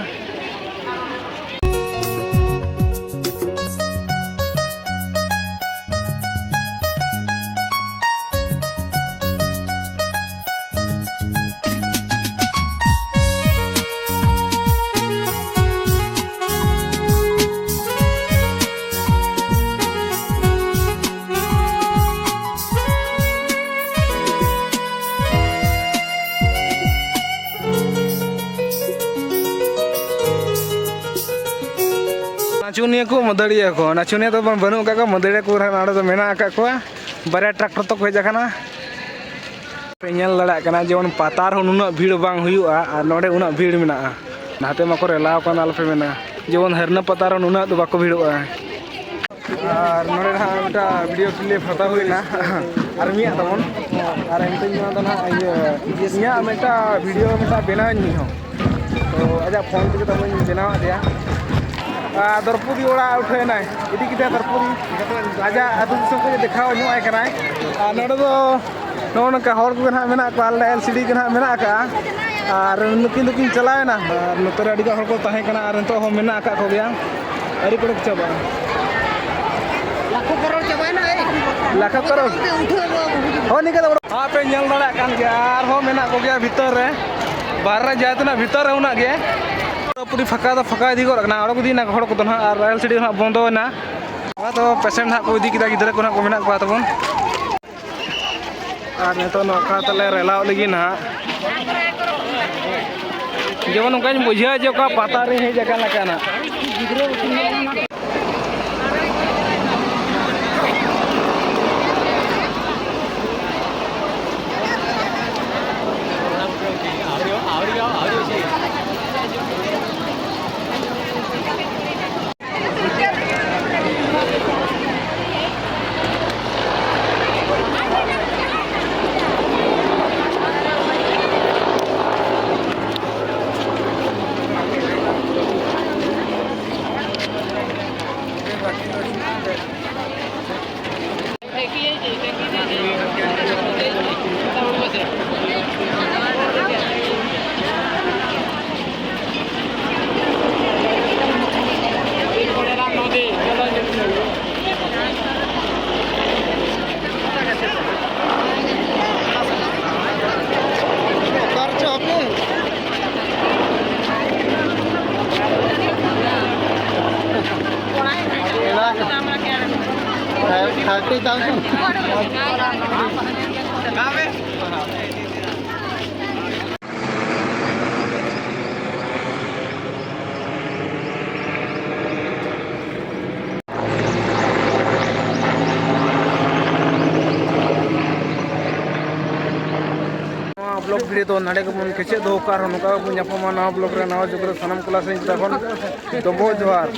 ᱱᱟᱪᱚᱱᱤᱭᱟᱹ ᱠᱚ, ᱢᱟᱹᱫᱟᱹᱲᱤᱭᱟᱹ ᱠᱚ, ᱱᱟᱪᱚᱱᱤᱭᱟᱹ ᱫᱚ ᱵᱟᱹᱱᱩᱜ ᱟᱠᱟᱫ ᱠᱚᱣᱟ, ᱢᱟᱹᱫᱟᱹᱲᱤᱭᱟᱹ ᱠᱚ ᱱᱚᱰᱮ ᱫᱚ ᱢᱮᱱᱟᱜ ᱟᱠᱟᱫ ᱠᱚᱣᱟ᱾ ᱵᱟᱨᱭᱟ ᱴᱨᱟᱠᱴᱚᱨ ᱛᱟᱠᱚ ᱦᱮᱡ ᱟᱠᱟᱱᱟ᱾ ᱯᱮ ᱧᱮᱞ ᱫᱟᱲᱮᱭᱟᱜ ᱠᱟᱱᱟ, ᱡᱮᱢᱚᱱ ᱯᱟᱛᱟ ᱨᱮᱦᱚᱸ ᱱᱩᱱᱟᱹᱜ ᱵᱷᱤᱲ ᱵᱟᱝ ᱦᱩᱭᱩᱜᱼᱟ, ᱟᱨ ᱱᱚᱰᱮ ᱩᱱᱟᱹᱜ ᱵᱷᱤᱲ ᱢᱮᱱᱟᱜᱼᱟ᱾ ᱱᱟᱛᱮ ᱢᱟᱠᱚ ᱨᱮᱞᱟᱣ ᱠᱟᱱᱟ, ᱟᱞᱚᱯᱮ ᱢᱮᱱᱟ, ᱡᱮᱢᱚᱱ ᱦᱟᱹᱨᱱᱟᱹ ᱯᱟᱛᱟ ᱨᱮᱦᱚᱸ ᱱᱩᱱᱟᱹᱜ ᱫᱚ ᱵᱟᱠᱚ ᱵᱷᱤᱲᱚᱜᱼᱟ᱾ ᱟᱨ ᱱᱚᱰᱮ ᱱᱟᱦᱟᱜ ᱢᱤᱫᱴᱟᱝ ᱵᱷᱤᱰᱤᱭᱳ ᱠᱞᱤᱯ ᱦᱟᱛᱟᱣ ᱦᱩᱭᱱᱟ, ᱟᱨ ᱢᱤᱫ ᱛᱟᱵᱚᱱ, ᱟᱨ ᱱᱤᱛᱚᱜ ᱱᱚᱣᱟ ᱫᱚ ᱱᱟᱦᱟᱜ ᱤᱭᱟᱹ, ᱤᱧᱟᱹᱜ ᱢᱤᱫᱴᱟᱝ ᱵᱷᱤᱰᱤᱭᱳ ᱢᱤᱫᱴᱟᱝ ᱵᱮᱱᱟᱣᱟᱹᱧ ᱢᱮ ᱦᱚᱸ᱾ ᱛᱚ ᱟᱡᱟᱜ ᱯᱷᱳᱱ ᱛᱮᱜᱮ ᱛᱟᱵᱚᱱ ᱵᱮᱱᱟᱣᱟᱫ ᱮᱭᱟ᱾ ᱟᱨ ᱫᱨᱚᱯᱚᱫᱤ ᱚᱲᱟᱜ ᱩᱴᱷᱟᱹᱣ ᱮᱱᱟᱭ, ᱤᱫᱤ ᱠᱮᱫᱮᱭᱟ ᱫᱨᱚᱯᱚᱫᱤ᱾ ᱟᱡᱟᱜ ᱟᱹᱛᱩ ᱫᱤᱥᱚᱢ ᱠᱚ ᱫᱮᱠᱷᱟᱣ ᱧᱚᱜ ᱟᱭ ᱠᱟᱱᱟᱭ᱾ ᱟᱨ ᱱᱚᱰᱮ ᱫᱚ ᱱᱚᱜᱼᱚ ᱱᱚᱝᱠᱟ ᱦᱚᱲ ᱠᱚᱜᱮ ᱱᱟᱦᱟᱜ ᱢᱮᱱᱟᱜ ᱠᱚᱣᱟ, ᱟᱞᱮ ᱮᱞ ᱥᱤ ᱰᱤ ᱜᱮ ᱱᱟᱦᱟᱜ ᱢᱮᱱᱟᱜ ᱟᱠᱟᱜᱼᱟ᱾ ᱟᱨ ᱱᱩᱠᱤᱱ ᱫᱚᱠᱤᱱ ᱪᱟᱞᱟᱣᱮᱱᱟ᱾ ᱟᱨ ᱱᱚᱛᱮ ᱨᱮ ᱟᱹᱰᱤ ᱜᱟᱱ ᱦᱚᱲ ᱠᱚ ᱛᱟᱦᱮᱸ ᱠᱟᱱᱟ ᱟᱨ ᱱᱤᱛᱚᱜ ᱦᱚᱸ ᱢᱮᱱᱟᱜ ᱟᱠᱟᱫ ᱠᱚᱜᱮᱭᱟ᱾ ᱟᱹᱣᱨᱤ ᱠᱚ ᱚᱰᱚᱠ ᱪᱟᱵᱟᱜᱼᱟ᱾ ᱞᱟᱠᱷᱚ ᱠᱟᱨᱳᱲ ᱪᱟᱵᱟᱭᱮᱱᱟ, ᱮᱭ᱾ ᱞᱟᱠᱷᱚ ᱠᱟᱨᱳᱲ᱾ ᱩᱴᱷᱟᱹᱣ ᱟᱹᱜᱩ ᱦᱩᱭᱩᱜᱼᱟ᱾ ᱦᱳᱭ, ᱱᱤᱝᱠᱟ ᱫᱚ ᱚᱰᱚᱠ᱾ ᱦᱚᱸ, ᱯᱮ ᱧᱮᱞ ᱫᱟᱲᱮᱭᱟᱜ ᱠᱟᱱ ᱜᱮᱭᱟ, ᱟᱨᱦᱚᱸ ᱢᱮᱱᱟᱜ ᱠᱚᱜᱮᱭᱟ ᱵᱷᱤᱛᱟᱹᱨ ᱨᱮ᱾ ᱵᱟᱦᱨᱮ ᱨᱮ ᱡᱟᱦᱟᱸ ᱛᱤᱱᱟᱹᱜ ᱵᱷᱤᱛᱟᱹᱨ ᱨᱮ ᱩᱱᱟᱹᱜ ᱜᱮ᱾ ᱯᱩᱨᱟᱹᱯᱩᱨᱤ ᱯᱷᱟᱸᱠᱟ ᱫᱚ ᱯᱷᱟᱸᱠᱟ ᱤᱫᱤ ᱜᱚᱫ ᱟᱠᱟᱱᱟ, ᱚᱰᱚᱠ ᱤᱫᱤᱭᱮᱱᱟ ᱦᱚᱲ ᱠᱚᱫᱚ ᱱᱟᱦᱟᱜ, ᱟᱨ ᱮᱞ ᱥᱤ ᱰᱤ ᱱᱟᱦᱟᱜ ᱵᱚᱱᱫᱚᱭᱮᱱᱟ᱾ ᱱᱚᱣᱟ ᱫᱚ ᱯᱮᱥᱮᱱᱴ ᱱᱟᱦᱟᱜ ᱠᱚ ᱤᱫᱤ ᱠᱮᱫᱟ, ᱜᱤᱫᱽᱨᱟᱹ ᱠᱚ ᱱᱟᱦᱟᱜ ᱠᱚ ᱢᱮᱱᱟᱜ ᱠᱚᱣᱟ ᱛᱟᱵᱚᱱ᱾ ᱟᱨ ᱱᱤᱛᱚᱜ ᱱᱚᱝᱠᱟ ᱛᱮᱞᱮ ᱨᱮᱞᱟᱣ ᱞᱟᱹᱜᱤᱫ ᱱᱟᱦᱟᱜ᱾ ᱡᱮᱢᱚᱱ ᱱᱚᱝᱠᱟᱧ ᱵᱩᱡᱷᱟᱹᱣᱟ ᱡᱮ ᱚᱠᱟ ᱯᱟᱛᱟ ᱨᱮ ᱦᱮᱡ ᱟᱠᱟᱱ ᱞᱮᱠᱟᱱᱟᱜ᱾ ᱚᱠᱟ ᱨᱮᱪᱚ ᱦᱟᱯᱮ᱾ Thirty thousand. ᱱᱚᱣᱟ ᱵᱞᱚᱜ ᱵᱷᱤᱰᱤᱭᱳ ᱫᱚ ᱱᱚᱰᱮ ᱜᱮᱵᱚᱱ ᱠᱮᱪᱮᱫ ᱫᱚᱦᱚ ᱠᱟᱜᱼᱟ᱾ ᱟᱨᱦᱚᱸ ᱱᱚᱝᱠᱟ ᱜᱮᱵᱚᱱ ᱧᱟᱯᱟᱢᱟ ᱱᱟᱣᱟ ᱵᱞᱚᱜ ᱨᱮ, ᱱᱟᱣᱟ ᱡᱩᱜᱽ ᱨᱮ᱾ ᱥᱟᱱᱟᱢ ᱠᱚ ᱞᱟᱥᱮᱱ ᱡᱚᱛᱚ ᱠᱷᱚᱱ ᱰᱚᱵᱚᱜ ᱡᱚᱦᱟᱨ᱾